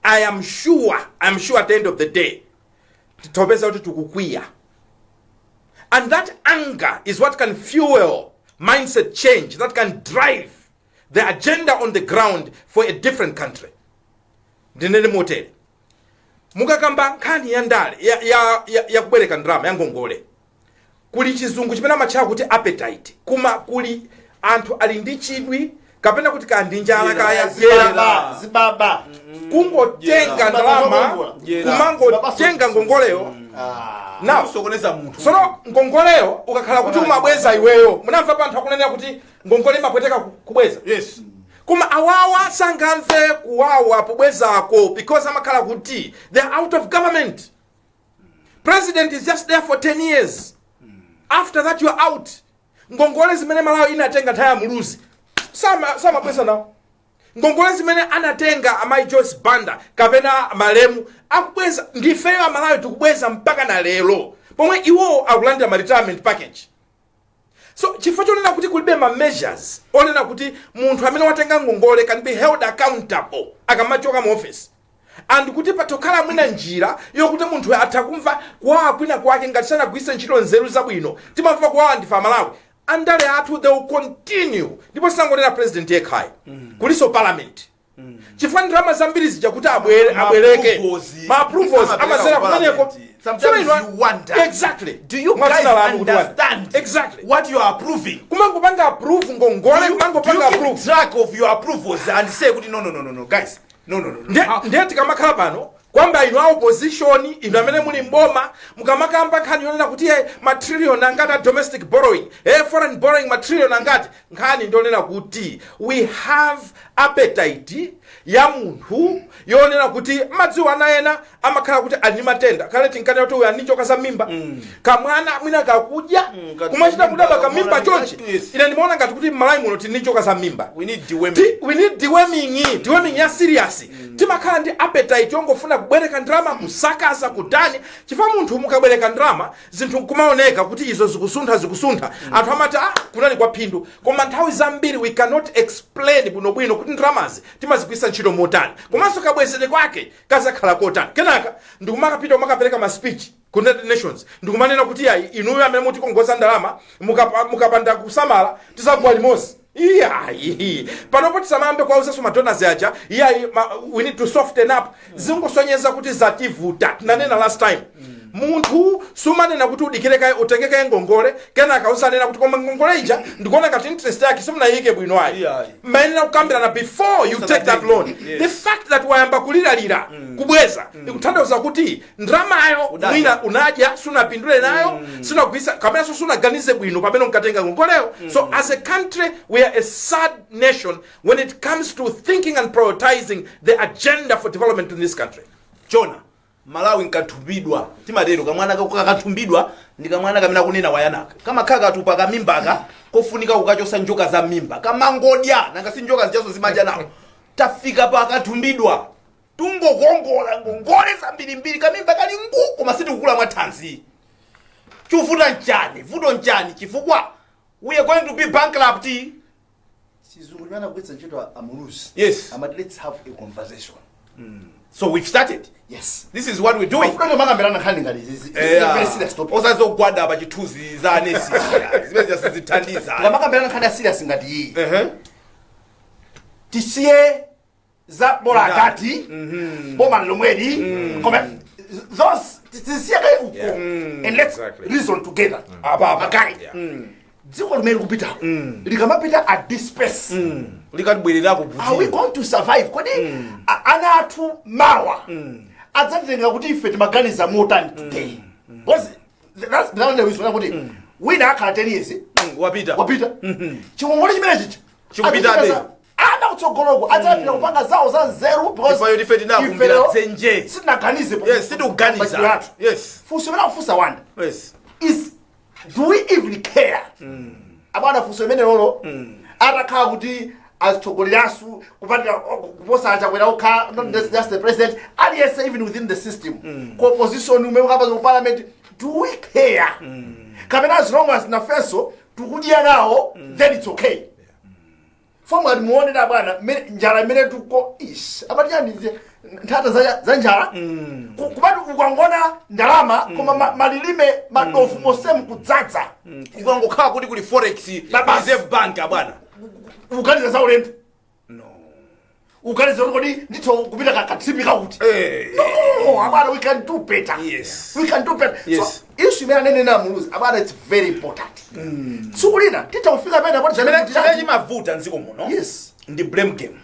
I am sure at the end of the day titopeza kuti tikukwiya, and that anger is what can fuel mindset change that can drive the agenda on the ground for a different country. Ndinene motere: mukakamba nkhani ya ndale ya kubwereka ndalama ya ngongole, Kuli chizungu chimene amatchula kuti appetite, kuma kuli anthu ali ndi chidwi kapena kuti kaya ndi njala, kaya dyera. Zibaba, zibaba. Kungotenga ndalama, Dyera. kumangotenga ngongoleyo. Now Kusokoneza munthu. Sono ngongoleyo ukakhala kuti umabweza iweyo, munamva pa anthu akunenera kuti ngongole imapweteka kubweza. Koma awawa sangamve kuwawa pobwezako because amakhala kuti they are out of government. President is just there for 10 years. After that you are out. Ngongole zimene Malawi inatenga nthawi ya Muluzi samabweza nawo. Ngongole zimene anatenga amayi Joyce Banda kapena malemu akubweza, ndifeyo Amalawi tikubweza mpaka na lero, pomwe iwowo akulandira ma retirement package. So chifukwa chonena kuti kulibe ma measures onena kuti munthu amene watenga ngongole can be held accountable akamachoka mu office, and kuti patokhala mwina njira yokuti munthu atha kumva kuwawa kwina kwake ngati sanagwiritse ntchito nzeru zabwino, timamva kuwawa ndife Amalawi. Andale athu, they will continue. Ndipo sangonena president yekhayi, kuliso parliament, chifukwa ndalama zambiri zija kuti abwereke, approvals. Ma approvals Amapereka amazera ku kumeneko. parliament. Sometimes So you wonder. Do you guys Mwazina lanu kuti wonder. understand what you are approving? Kumangopanga approve ngongole, Do you kumangopanga keep approve. track of your approvals and say kuti no, no, no, no, no, guys, no, no, no, no? Ndiye tikamakhala pano kwamba inu a opposition, inu amene muli mboma, mukamakamba nkhani yonena kuti ma trillion angati a domestic borrowing, foreign borrowing ma trillion angati, nkhani ndionena kuti we have appetite ya munthu yonena kuti madziwo ana ena amakhala kuti ali ndi matenda. Kale tinkanena kuti uyu ali ndi njoka za mimba. Kamwana mwina kakudya, kumachita kudaba kamimba chonchi. Ine ndimaona ngati kuti m'Malawi muno tili ndi njoka za mimba. We need deworming. We need deworming, deworming ya serious. Timakhala ndi appetite yongofuna kubwereka ndalama, kusakaza, kutani, chifukwa munthu mukabwereka ndalama, zinthu nkumaoneka kuti izo zikusuntha, zikusuntha, anthu amati, "Ah, kunali kwa phindu." Koma nthawi zambiri we cannot explain bwinobwino kuti ndalamazi timazigwiritsa ntchito motani, komanso kabwezere kwake kazakhala kotani. Kenaka ndikumakapita kumakapereka ma speech ku United Nations, ndikumanena kuti yayi, inuyo amene mutikongoza ndalama, mukapanda kusamala tizagwa limodzi. Iyayi, panopo tisamayambe kuwauzaso ma donors aja, iyayi, we need to soften up. Zingosonyeza kuti zativuta. Tinanena last time, munthu sumanena kuti udikire kaye, utenge kaye ngongole, kenaka usanena kuti koma ngongole ija ndikuona ngati interest yake simunayike bwino ayi. Iyayi. Mayenera kukambirana before you take that loan. The fact that wayamba kuliralira kubweza ikutanthauza kuti ndalamayo Udadya. mwina unadya, sunapindule nayo, sunagwisa kapenanso sunaganize bwino pamene unkatenga ngongoleyo. So as a country we are a sad nation when it comes to thinking and prioritizing the agenda for development in this country. Chona Malawi nkathumbidwa, timatero kamwana kakathumbidwa ndi kamwana kamene akunena wayanaka, kamakhala katupa kamimbaka kofunika kukachosa njoka za mimba, kamangodya. Nanga si njoka zichazo zimadya nawo? Tafika pa kathumbidwa, tungokongola ngongole zambirimbiri, kamimba kali ngu, koma sitikukula mwathanzi. Chuvuta nchani? Vuto nchani? Chifukwa we are going to be bankrupt. Chizungu chimene akugwiritsa ntchito Amuluzi, amati, "Let's have a conversation." So we've started. Yes. This is what we're doing. Mafuta makambirana nkhani ngati izi. This is a very serious topic. Osazogwada pa chithunzi za anesi zimene sizithandiza. Tikamakambirana nkhani ya serious ngati iyi, tisiye za bola akati boma lomweli, koma those tisiye kaye uko and let's reason together. Apa, apa. Magai, dziko limene likupitako, likamapita at this pace, likatibwererako. Are we going to survive? Kodi ana athu mawa adzatitenga kuti ife timaganiza motani today? Because that's the reason kuti wina akhala 10 years, wapita. Wapita. Chikongole chimene chicha Chikupitabe. Ana kutsogoloko adzapita kupanga zawo za nzeru because Ifeyo ife tinakumbira ifeyo dzenje. Sitinaganize Yes, sitikuganiza. machitidwe athu. Funso imene akufunsa Wanda is, do we even care? Abwana, funso imene lolo atakhala kuti azitsogoleranso kupatira kuposa Achakwera okha, not just the president, aliyense, even within the system, ku opposition, umene ukapeza ku parliament, do we care? Kapena as long as nafenso tikudya nawo, then it's okay. Fomu ati muonera bwana, njala imene tuko ish, amati chani, nthata za njala. Kumati ukangona ndalama, koma malilime madofu mosemu kudzadza. Kukangokhala kuti kuli forex, Babasi. Reserve Bank, abwana, Uganiza za ulendo, no. Uganiza kuti kodi nditho kupita ka trip kakuti. Eh. No, abwana, we can do better. We can do better. So Issue imene anenena Muluzi abana, it's very important. Tsiku lina titha kufika pena poti Chimene chimavuta mdziko muno ndi blame game.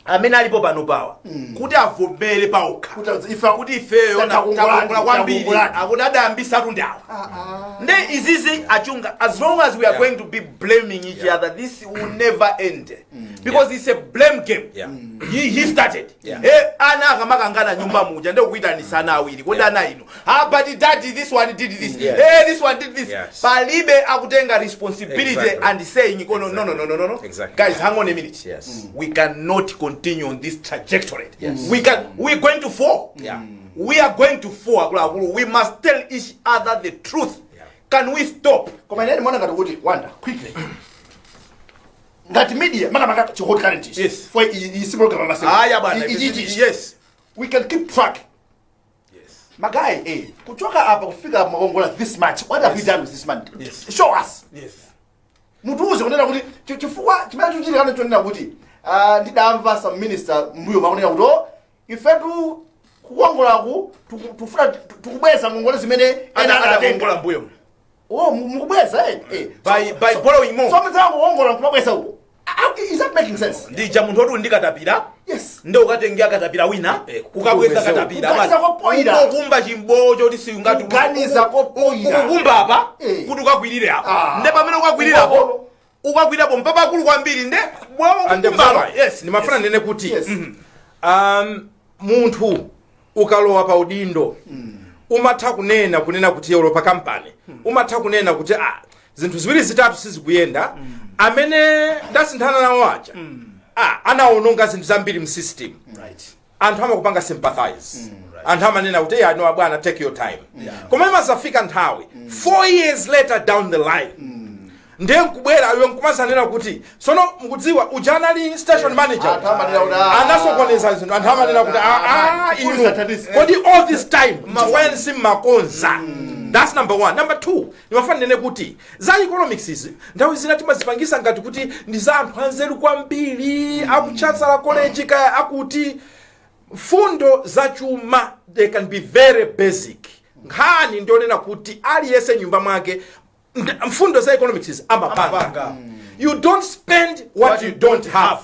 Amene alipo pano pawa kuti avomere paokha Kuti ife kuti ifeyo Takongolani, takongola kwambiri, takongolani. akuti adayambisatu ndi awa. Nde izizi achunga, as long as we are going to be blaming each other, this will never end because it's a blame game. He started. Ana akamakangana nyumba muja, nde kuyitanisa ana awiri, kodi ana ino, ah, but daddy, this one did this. This one did this. Palibe akutenga responsibility and saying, oh, no, no, no, no, no, no. Guys, hang on a minute. We cannot continue on this trajectory. We are going to fall. We are going to fall. Akuluakulu, we must tell each other the truth. Can we stop? Koma ine ndimaona ngati kuti, wanda, quickly, ngati media, makamaka chi Hot Current ichi, for isi program amasema Aya bwana. We can keep track. Magayi, kuchoka apa kufika makongola this much, what have you done with this money? Show us. Mutiuze kunena kuti chifukwa chimene chikuchitikana chonena kuti, ah, ndidamva some minister mbuyo makunena kuti, oh, ifetu kukongolaku tufuna tikubweza ngongole zimene ena adatenga. Adakongola mbuyo. Oh, mukubweza, By borrowing more. So mdzango kukongola kumabweza uko. Is that making sense? Ndija munthu oti ndikatapira, nde ukatengera katapira wina, ukabweza Kubweza. katapira. Kuganiza kopoira. Ukumba chimbowo choti siungati Kuganiza kopoira. Ukukumba apa kuti ukakwirire apa. Nde pamene ukakwirirapo, ukakwirirapo mpapakulu kwambiri, nde And bwawo. Yes. Ndimafuna ndinene kuti munthu ukalowa pa udindo, umatha kunena kuti ulo pa kampani umatha kunena kuti, ah, zinthu ziwiri zitatu sizikuyenda, amene ndasinthana nawo aja, ah, anaononga zinthu zambiri mu system. Anthu amakupanga sympathize, anthu amanena kuti, yeah, no bwana, take your time. Koma imazafika nthawi, 4 years later down the line, ndiye nkubwera iwe nkumazanena kuti, sono mukudziwa uja anali station manager, Anthu amanena kuti, ah, anasokoneza zinthu. Anthu amanena kuti, ah, ah, inu Satanists. Kodi all this time chifukwa simmakonza? That's number one. Number two, ndimafuna ndinene kuti za economics izi nthawi zina timazipangisa ngati kuti ndi za anthu anzeru kwambiri, aku Chancellor College kaya akuti. Mfundo za chuma, they can be very basic. Nkhani ndionena kuti aliyense nyumba mwake mfundo za economics izi amapanga. Amapanga. You don't spend what you don't have,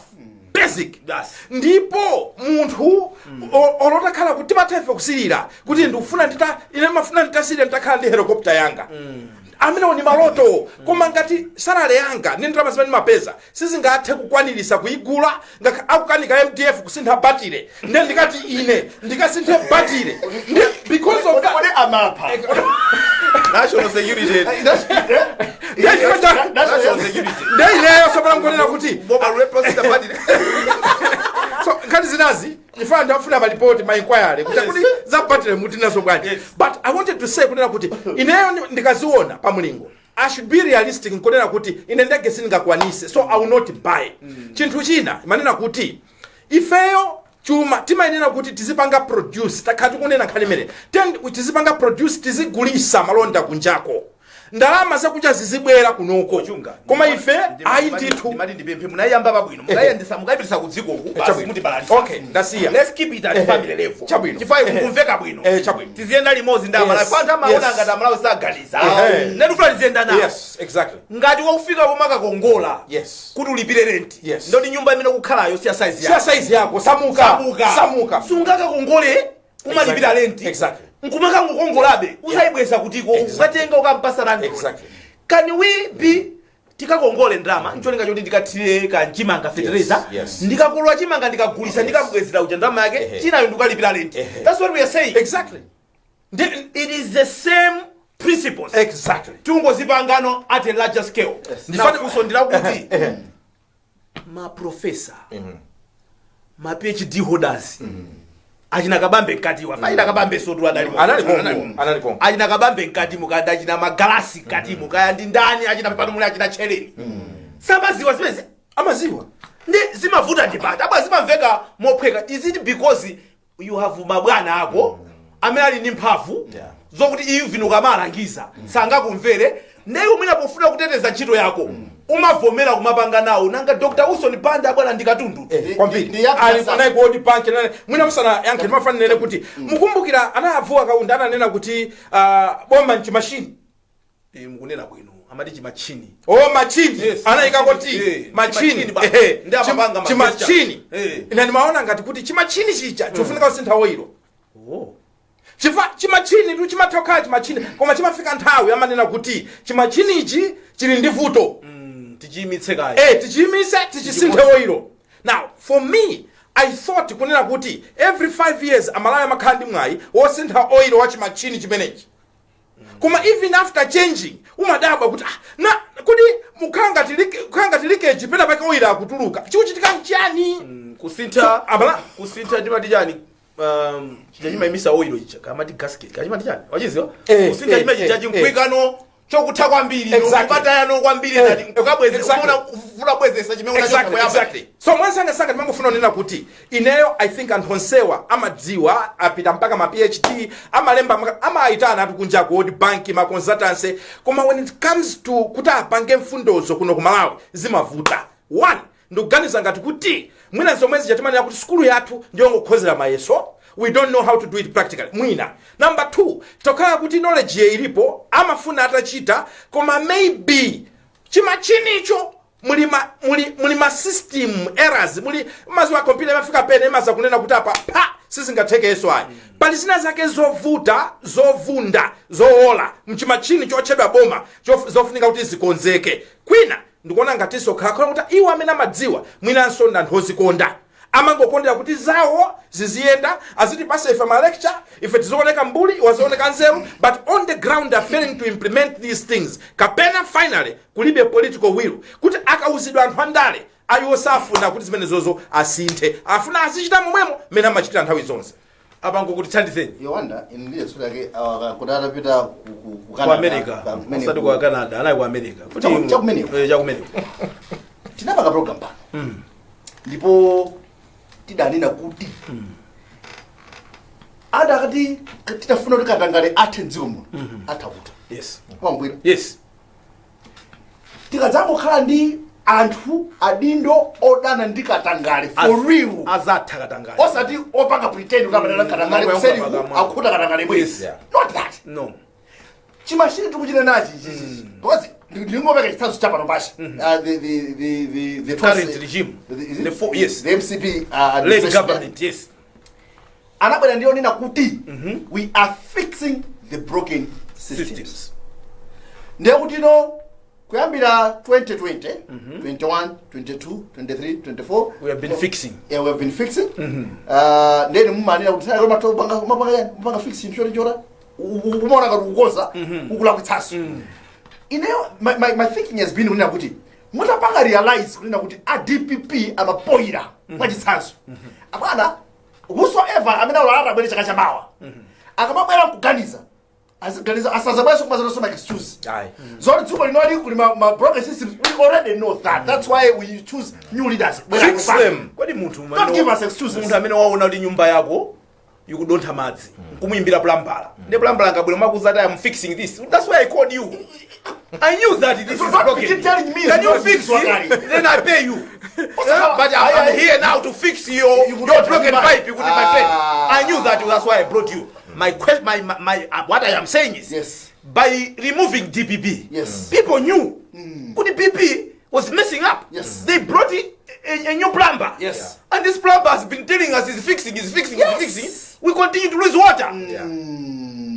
basic. Ndipo munthu olotakhala kuti timatha ife kusilira kuti ndikufuna ndita, ine mafuna nditasirira nditakhala ndi helicopter yanga, amenewo ni maloto. Koma ngati salary yanga ndi ndalama zimene ndimapeza sizingathe kukwanirisa kuyigula, ngakha akukanika MDF kusintha batire, nde ndikati ine ndikasinthe batire ndi because of that. Kodi amapha? National security. Ndiye chifukwa National security. Nde ineyo sopala nkunena kuti Boma lule process batire. So nkhani zinazi ifana ndafuna malipoti, ma inquiry kuti za batire mutinazo bwanji. But I wanted to say kunena kuti ineyo ndikaziona pamulingo, I should be realistic nkunena kuti ine ndege sindingakwanise, so I will not buy. Chinthu china imanena kuti ifeyo chuma timayenera kuti tizipanga produce. Takhala tikunena nkhani imene tizipanga produce, tizigulisa malonda kunjako, ndalama zakunja zizibwera kunoko. Chunga. Koma ife ayi ndithu. Ndimati ndipemphe, munayamba pabwino, mukayendesa, mukayipitisa ku dzikoku basi. Chabwino. Mutibalalisa. Okay, ndasiya. Let's keep it at family level. Chabwino. Chifukwa kumveka bwino. Chabwino. Tiziyenda limodzi ndi Amalawi. Anthu amaona ngati Amalawi saganiza. Ndikufuna tiziyenda nawo. Ngati wakufika pomakakongola kuti ulipire rent, ndoti nyumba imene ukukhalayo siya size siya yako. Size yako, samuka. Samuka. Samuka. Sungakakongole kumalipira rent nkumakangokongolabe, uzayibweza kutiko? Ukatenga ukampasa landlord. Can we be tikakongole ndalama ncholinga choti ndikathire kanchimanga fertilizer, ndikakolola chimanga ndikagulisa, ndikambwezera uja ndalama yake, chinayo ndikalipira rent? That's what we are saying. Exactly. It is the same principles, tungozipangano at a larger scale. Nafunso ndilakuti ma professor, ma PhD holders, achina Kabambe mkatiwa, achina Kabambe sotu adali Anali konko, anali konko. Achina Kabambe mkatimo, kaya achina Magalasi mkatimo, kaya ndi ndani, achina pano muli achina Cheleni, samaziwa zimene Amaziwa. Ndi zimavuta ndipati abwa zimamveka mophweka? Is it because you have mabwana ako amene ali ndi mphamvu? Zokuti even ukamalangiza sangakumvere. Ndiye mwina pofuna kuteteza ntchito yako umavomera kumapanga nawo. Nanga Dr Wilson Banda, bwana, ndi katundu. Kwambiri. Ndi yake Ali sasa. anayi ku World Bank mwina musana yankhe, ndimafuna nene kuti mukumbukira anavuwa Kaunda ananena kuti boma nchimashini. Mukunena bwino, amati chimachini. O, machini. Yes. Anayikako ti machini. Chimachini ba. Ehe. Ndi amapanga ma Chimachini. gesture. Ine ndimaona ngati kuti chimachini chija chofunika kusintha oilo. Oh. Chifukwa chimachini tu chimatha kukhala chimachini, koma chimafika nthawi amanena kuti chimachinichi chili ndi vuto. Tichiyimitse kaya. Tichiyimise, tichisinthe oilo. Now for me, I thought kunena kuti every 5 years Amalawi amakhala ndi mwayi wosintha oilo wa chimachini chimenechi. Koma even after changing, umadabwa kuti ah, na kuti mukhala ngati leakage pena pake, oilo akutuluka, chikuchitika nchani? Kusintha. So, abala Kusintha timati chani, chija chimayimisa oilo chicha, kamati gasket, kachimati chani, wachiziwa? Kusintha chimene chija chinkwikano chokutha kwambiri. Kupatayano kwambiri ngati nkukabweze kufuna bwezesa chimene unachoka. Exactly. So mwansangasanga ndimangofuna kunena kuti ineyo I think anthu onsewa amadziwa, apita mpaka ma PhD, amalemba, amayitana atu kunja ku World Bank, ma consultancy, koma when it comes to kuti apange mfundozo kuno ku Malawi, zimavuta. One, ndikuganiza ngati kuti mwina zomwe zija timanena kuti sukulu yathu ndiyongokhozera mayeso, we don't know how to do it practically mwina. Number two, tokhala kuti knowledge ye ilipo, amafuna atachita, koma maybe chimachinicho muli ma system errors, muli maziwa computer imafika pene imaza kunena kuti apa pa sizingathekenso ayi. Pali zina zake zovuta, zovunda, zoola mchimachini chotchedwa boma, zofunika kuti zikonzeke. Kwina ndikuona ngatinso khalakhala kuti iwo amene amadziwa mwinanso ndi anthu ozikonda, amangokondera kuti zawo ziziyenda, azitipasa ife ma lecture, ife tizioneka mbuli, wazioneka nzeru, but on the ground are failing to implement these things. Kapena finally kulibe political will kuti akauzidwa anthu andale ayiwo safuna kuti zimenezozo asinthe, afuna azichita momwemo mmene amachitira nthawi zonse. Apango kuti thandizeni. Yowanda, ine ndiye tsoka yake kuti atapita ku Ku Canada, America. kumene Osati ku Canada, anali ku America. Kuti Chakumeneko. Chakumeneko. Tinapanga program pano ndipo tidanena kuti adakati titafuna kuti katangale athe mdziko muno, atha kutha. Wambwira. Tikadzangokhala ndi anthu adindo odana ndi katangale for real, Azatha katangale. Osati opanga pretend kuti amadana katangale, Mm, kuseri pakamwa. akhuta katangale bwezi. Not that. No. Chimashini tikuchita nachi chichi, because ndingopeka chitsanzo cha pano pasha, the Current regime. Is it? Yes. The MCP led administration. Government, yes. Anabwera ndiyonena kuti we are fixing the broken systems. Systems. Ndiye kuti no, kuyambira 2020, 21, 22, 23, 24, We have been fixing. Yeah, we have been fixing. Ndeni mumanena kuti saka mapanga mapanga yani mapanga fixing chora chora, umaona ngati kukoza, ukulakwitsanso. Ineyo my thinking has been kunena kuti mutapanga realize kunena kuti a DPP amapoyira, mwachitsanzo, abwana, whosoever amene aulala abwere chaka chamawa, akamabwera nkuganiza, aziganiza, asazabweso kumazanso ma excuse Ayi. zoti dziko linoli kuli ma broken systems. We already know that. That's why we choose new leaders. Bwera Fix kupanga. them. Kodi munthu Don't give us excuses. Munthu amene waona kuti nyumba yako ikudontha madzi, nkumuyimbira plambala, ndi plambala ngabwino makuza ati, "I'm fixing this. That's why I called you. I knew that this So is don't broken. begin telling me Can you it's fix not it? Then I pay you. But Aye, I'm aye. here now to fix your You your don't broken mind. pipe, kuti my friend, Ah. I knew that. That's why I brought you. My question, my what I am saying is, by removing DPP, people knew kuti PP was messing up. They brought in a new plumber. And this plumber has been telling us he's fixing, he's fixing, he's fixing. We continue to lose water.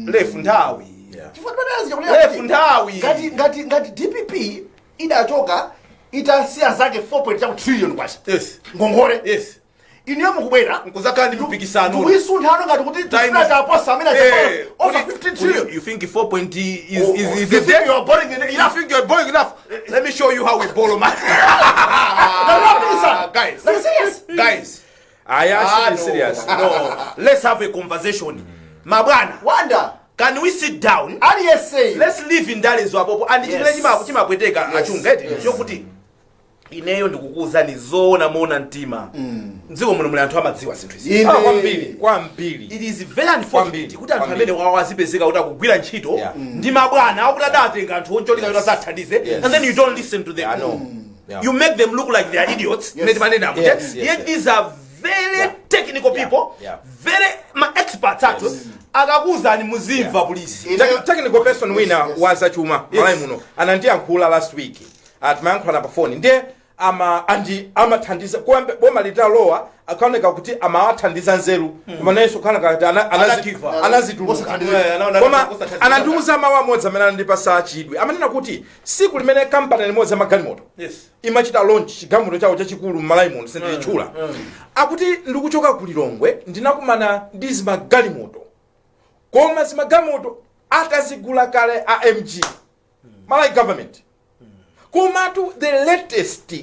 Lefu nthawi. Chifukwa timanena zija Lefu kuti nthawi. ngati DPP idachoka itasiya zake 4 point chaku trillion kwacha ngongole, inuyo mukubwera Nkuzakhala ndi mpikisano. Ndikuisunthano ngati kuti tifuna taposa amene over 15 trillion. You think 4 point is Oh, is oh, is you the think debt? you are borrowing You enough? think you're borrowing enough? Let me show you how we borrow money. Ndalapisa. Guys. Like, serious? Guys. Aya, Ah, ah, no. serious. No. Let's have a conversation. Mabwana, Wanda, can we sit down? Aliyense. Let's live in ndalezo apopo and chimene chimapweteka, achunga eti, chokuti Ineyo ndikukuwuzani zoona, moona mtima, mdziko muno muli anthu amadziwa zinthu izi. Ine. Ah, kwambiri, kwambiri. It is very unfortunate kuti anthu amene wawo azipezeka kuti akugwira ntchito ndi mabwana akuti adatenga anthu oncholinga kuti azathandize, and then you don't listen to them. I know. Yeah. You make them look like they are idiots. Mmene timanena muja. Yet these are very technical people, very ma experts athu. Akakuwuzani, muzimva, please. Technical person wina wa zachuma Malawi muno anandiyankhula last week. Timayankhulana pa foni, ndiye ama andi amathandiza kuyambe boma litalowa, akaoneka kuti amawathandiza nzeru, koma nayenso kukhala kuti Anagiva. anazituluka. Osathandiza. Koma anandiuza mawu amodzi amene anandipasa chidwi. Amanena kuti siku limene kampani limodzi yamagalimoto imachita launch chigalimoto chawo chachikulu m'Malawi muno, sindilitchula, akuti ndikuchoka ku Lilongwe ndinakumana ndi zimagalimoto, koma zimagalimoto atazigula kale a MG, Malawi government, komatu the latest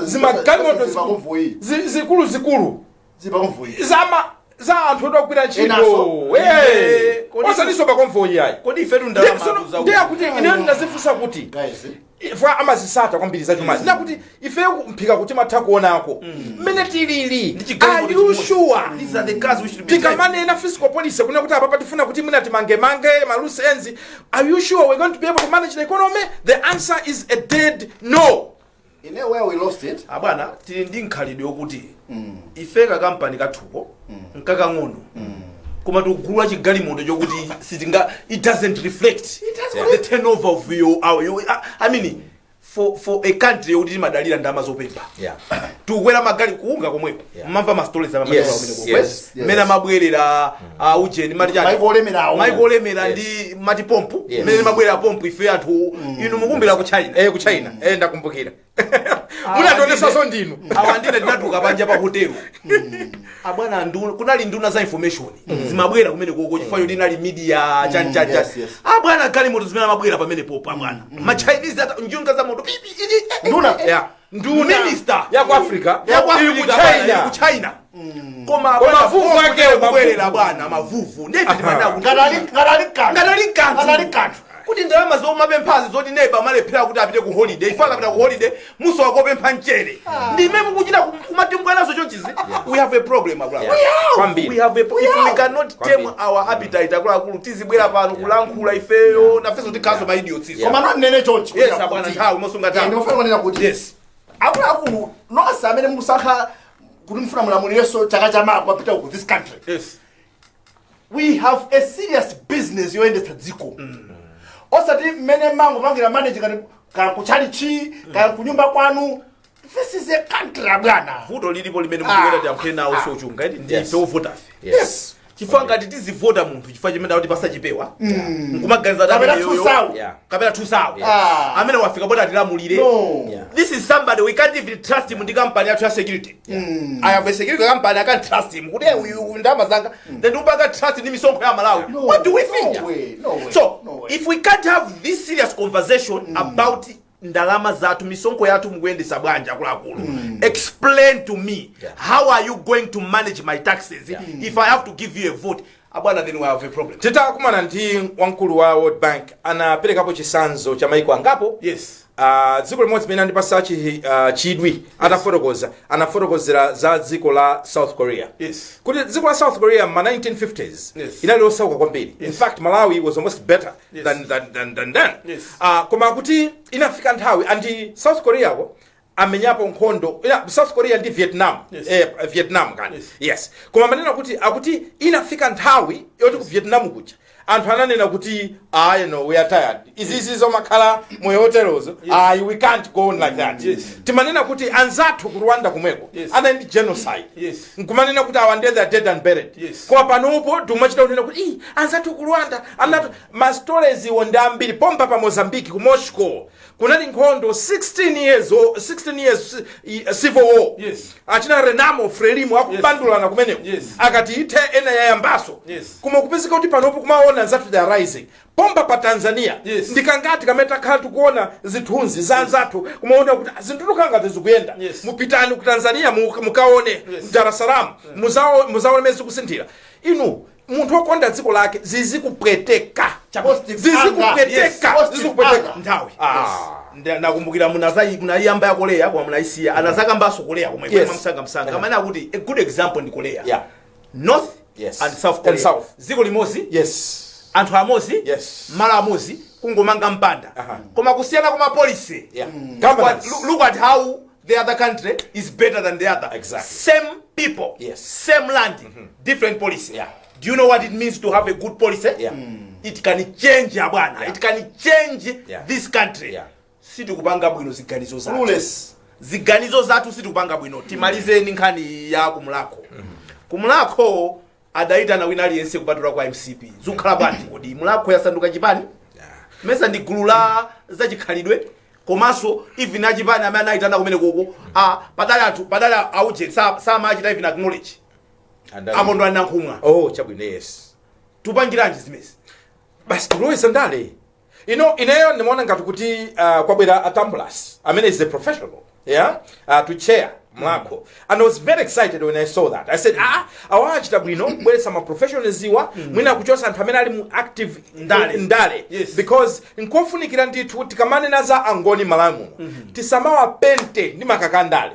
zimagalimoto Zimakonvoyi. zikulu zikulu Zipakonvoyi. zama za anthu otagwira ntchito. Enaso. Osatinso pakonvoyi ayi. Kodi ifetu ndalama Ndiye akuti ineyo ndinazifunsa kuti Guys, ifo amazisata kwambiri zachumazi, ndakuti ifeyo mphika kuti matha kuonako mmene tilili, are you sure? These are the cars we should be driving. Tikamanena fiscal policy, kuna kuti apapa tifuna kuti mwina timangemange ma loose ends, are you sure we're going to be able to manage the economy? The answer is a dead no. Ine, where we lost it. Abwana, tili ndi nkhalidwe yokuti ife kakampani kathuko nkakang'ono, koma tikugula chigalimoto chokuti sitinga, it doesn't reflect the turnover of your, our, your, I mean, for a country yokuti timadalira ndalama zopempha, tikukwera magali kuunga komweko. Mmamva ma stories. Mmene amabwerera ujeni, mati chani? Maiko olemerawo. Maiko olemera ndi mati pompu. Mmene mabwerera pompu, ife anthu inu mukumbira ku China. Eh, ku China, eh, ndakumbukira munatonesaso ndinu. Awa ndine tinatuluka panja pa hotelo, abwana, nduna, kunali nduna za information zimabwera kumene koko chifukwa choti inali media chani chani chani. Abwana, galimoto zimene amabwera pamene popo, abwana, ma Chinese ata njunga za moto pipi ili. Nduna. Yeah, nduna Minister. ya ku Africa. Ya ku Ili ku Africa, bwana, ili China. ku China, koma Koma mavuvu akewo, kubwerera mavuvu. bwana, mavuvu ndiye timanena kuti Ngatali kanthu. Ngatali kanthu. Ngatali kanthu. Kuti ndalama zomapemphazi zoti neba amalephera kuti apite ku holiday, ife akapita ku holiday musowa kopempha mchere, ndime mukuchita kumatimbwanazo chonchizi. We have a problem, akuluakulu. Kwambiri. We have a if we cannot tame Kwambiri. our appetite, akuluakulu, tizibwera pano kulankhula ifeyo nafenso tikhaso ma idiots izo. Koma nonene chonchi. Yes, abwana, nthawi mosunga nthawi. Ndimafuna kunena kuti akuluakulu nonse amene mukusankha kuti mufuna mulamulirenso chaka chamawa kumapita ku this country, we have a serious business yoyendetsa dziko, osati mmene mangopangira manage kati kaya kuchalichi, kaya kunyumba kwanu. This is a country, abwana. Vuto lilipo limene mukuwera tiyankhule nawo sochunga iti ndi ife ovotafe, chifukwa ngati tizivota munthu chifukwa chimene akuti pasachipewa nkumaganiza kuti Kapena ameneyoyo- thusawu. Kapena thusawu. Amene wafika poti atilamulire. No. This is somebody we can't even trust him ndi company yathu ya security. I have a security company, I can't trust him kuti uyu uyu ndalama zanga, then upanga trust ndi misonkho ya Malawi. No, What do we think? No way, no way, So no way. if we can't have this serious conversation about ndalama zathu, misonkho yathu, mukuyendesa bwanji akuluakulu? Explain to me, how are you going to manage my taxes if I have to give you a vote, abwana? Then we have a problem. Titakumana ndi wamkulu wa World Bank, anaperekapo chisanzo cha maiko angapo. Dziko limodzi limene andipasa chidwi atafotokoza, anafotokozera za dziko la South Korea, kuti dziko la South Korea ma 1950s inali losauka kwambiri. In fact, Malawi was almost better than then. Koma kuti inafika nthawi andi South Korea ko amenyapo nkhondo South Korea ndi Vietnam. Eh, Vietnam kani. Yes, koma manena kuti akuti inafika nthawi yoti ku Vietnam kuja anthu ananena kuti, "Ah, we are tired, izizi zomakhala moyo woterozo. Ah, we can't go on like that." Timanena kuti anzathu ku Rwanda kumweko anali ndi genocide, nkumanena kuti awa ndiye they are dead and buried. Koma panopo timachita kunena kuti, "Ii, anzathu ku Rwanda anatu." Ma stories iwo ndi ambiri. Pompa pa Mozambique, ku Moscow kunali nkhondo 16 years, 16 years civil war. Achina Renamo, Frelimo akubandulana kumeneko. Akati ithe, ena yayambaso. Koma kupezeka kuti panopo kumaona anzathu they are rising. Pompa pa Tanzania, ndikangati kamene takhala tikuona zithunzi za anzathu, kumaona kuti zinthu tukhala ngati zikuyenda. Mupitani ku Tanzania, mukaone Dar es Salaam, muzaone mene zikusinthira. Inu Munthu wokonda dziko lake zizikupweteka. Positive Zizikupweteka. anger. Yes. Zizikupweteka. Nthawi. Ah. Nakumbukira munayiyamba ya Korea, koma munayisiya. Anazakambanso Korea komwe msanga msanga amene akuti a good example ndi Korea, North and South And Korea. South. Dziko limodzi, anthu amodzi, malo amodzi, kungomanga mpanda, koma kusiyana kwa policy. Look at, Governance. look at how the other country is better than the other. Same people, same land, different policy. Do you know what it means to have a good policy? Yeah. It can change, abwana. It can change this country. Sitikupanga bwino ziganizo zathu. Clueless. Ziganizo zathu sitikupanga bwino. Timalizeni nkhani ya kumulako. Kumulako adayitana wina aliyense kupatula kwa MCP. Zikukhala bwanji? Kodi Mulako yasanduka chipani? Mesa ndi gulu la zachikhalidwe? Komanso even achipani amene anayitana kumene koko, padali anthu, padali auje samachita even acknowledge akondo anankhumwa. Oh, chabwino, yes. Tupangiranji zimezi? Basi, tulowesa ndale ino. Ineyo ndimaona ngati kuti kwabwera Atambulas amene is a professional, yeah, to chair Mlakho, and I was very excited when I saw that. I said, "Ah, awachita bwino kubweretsa ma professionals iwa, mwina kuchosa anthu amene ali mu active Ndale. ndale." Because nkofunikira ndithu, tikamanena za Angoni Malawi muno, tisamawapente ndi makaka andale.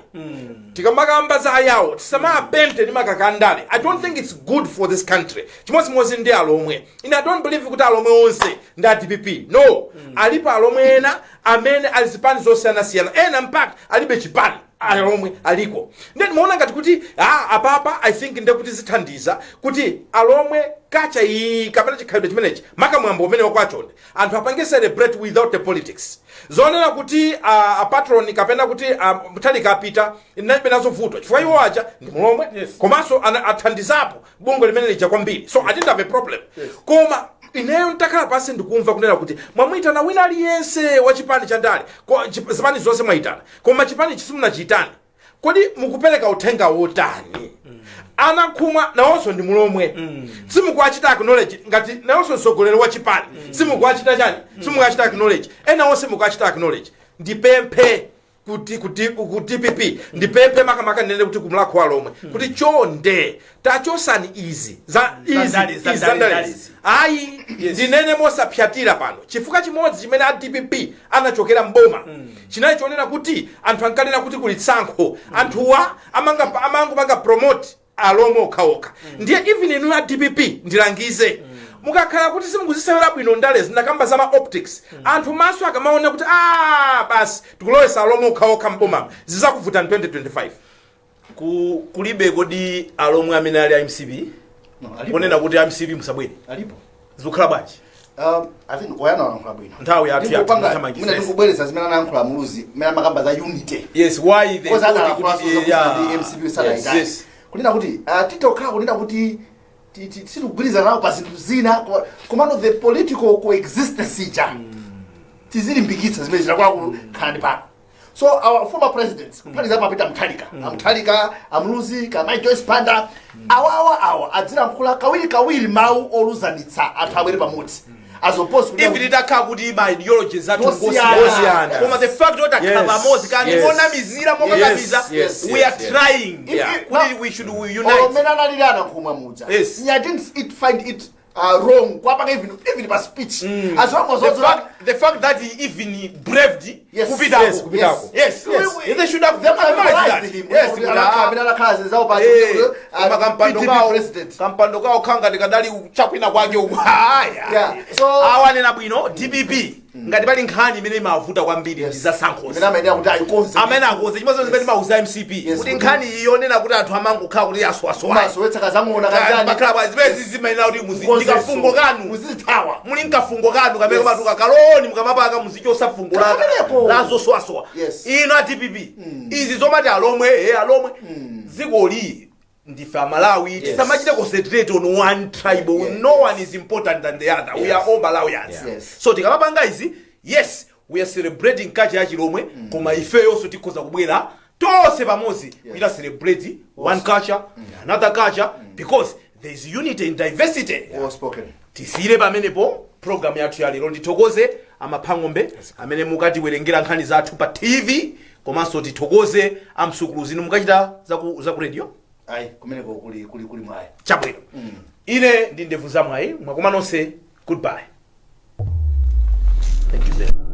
Tikamakamba za Ayawo, tisamawapente ndi makaka andale. I don't think it's good for this country. Chimodzimodzi ndi Alomwe. Ine I don't believe kuti Alomwe onse ndi a DPP, no. Alipo Alomwe ena amene ali zipani zosiyanasiyana, ena mpaka alibe chipani. Alomwe aliko. Then maona ngati kuti, ah, apapa I think ndekuti zithandiza kuti Alomwe kacha iyi kapena chikhalidwe chimenechi, makamwambo umene wakwachonde, anthu apange celebrate without the politics. Zonena kuti a patron kapena kuti Mutharika apita, inalibe nazo vuto, chifukwa iwo aja ndi Mulomwe. Komanso athandizapo bungwe limene lija kwambiri, so I didn't have a problem. Koma ineyo ntakhala pansi ndikumva kunena kuti mwamuyitana wina aliyense wa chipani cha ndale, zipani zonse mwayitana, koma chipani chisimunachiyitane, kodi mukupereka uthenga wotani? Anakhumwa nawonso ndi Mulomwe, simukuachita acknowledge ngati nawonso mtsogoleri wa chipani. Simukuachita chani? Simukuachita acknowledge. Ena onse mukuachita acknowledge. Ndipemphe kuti ku DPP, ndipemphe makamaka, ndinene kuti kumulakho Walomwe, kuti chonde tachosani izi za izi ndale, za izi ndale, za ndalezi. Ndalezi. Ayi, ndinene mosapyatira pano, chifukwa chimodzi chimene a DPP anachokera mboma chinali chonena kuti anthu ankanena kuti kuli tsankho, anthuwa amangopanga promote Alomwe okhaokha. Ndiye even inu a DPP, ndilangize, mukakhala kuti simukuzisewera bwino ndalezi, ndakamba za ma optics, anthu maso akamaona kuti, ah, basi, tikulowesa Alomwe okhaokha mboma, zizakuvuta 2025. Kulibe kodi Alomwe amene ali a MCP? No, alipo. Kunena kuti MCP musabwere. Alipo. Zikukhala bwanji? I think wayana walankhula bwino. Nthawi yathu Ndikupanga- yathu. Mwina ndikubwereza zimene anayankhula Muluzi mmene amakamba za unity. Yes, why they Because thought analankhula kuti, yeah. ndi MCP sadayitani. Kunena kuti titokhala kunena kuti sitikugwirizana nawo pa zinthu zina, komano the political coexistence ija tizilimbikitsa zimene zinakwala kukhala ndi pano. So our former presidents, kuphatikiza papita Mutharika, amutharika, amuluzi, kamai Joyce Banda, awawa awa adzilankhula kawiri kawiri mawu oluzanitsa anthu abwere pamodzi, as opposed kuti Even itakhala kuti ma ideologies athu Ngosiyana. Ngosiyana. koma the fact kuti akhala pamodzi kandi monamizira, mokakamiza, we are trying kuti we should unite. Omene analili Anankhumwa muja, I didn't find it wrong kwapanga even pa speech, as long as The fact that he even braved kupitako. Yes, kupitako. Yes. They should have Them acknowledged that. advised him. Yes, kuti, Amene anakhala zinzawo pa koma kampando PDP kawo president. Kampando kawo khanga ndikadali chakwina kwake uku. Aya. Yeah. So awanena bwino DPP, ngati pali nkhani imene imavuta kwambiri ndi za sankhozi. Imene amayenera kuti ayikonze. Amene akonze chimodzi zimene timauza MCP kuti nkhani iyo yonena kuti anthu amangokhala kuti aswasowa, masowetsa kazang'ona kanjani, makhala bwa zimene zizimayenera kuti ndikafungo kanu. Muzithawa. Muli mkafungo kanu kamene kamatuka kaloni, mukamapaka muzichosa fungo laka Kameneko. lazosowasowa. Ino a DPP, izi zomati Alomwe, Alomwe, dzikoli ndife Amalawi. Tisamachite concentrate on one tribe. No one is important than the other. We are all Malawians. So tikamapanga izi, yes, we are celebrating culture ya Chilomwe, koma ifeyonso tikhoza kubwera tonse pamodzi kuchita celebrate one culture, another culture, because there is unity in diversity. Well spoken. Tisiyire pamenepo program yathu ya lero. Ndithokoze Amaphang'ombe amene mukatiwerengera nkhani zathu pa TV, komanso tithokoze amsukulu zinu mukachita zaku radio. Ayi, kumeneko kuli mwayi. Chabwino. Ine ndi Ndevu Zamwayi, mwakoma nonse, goodbye, thank you very much.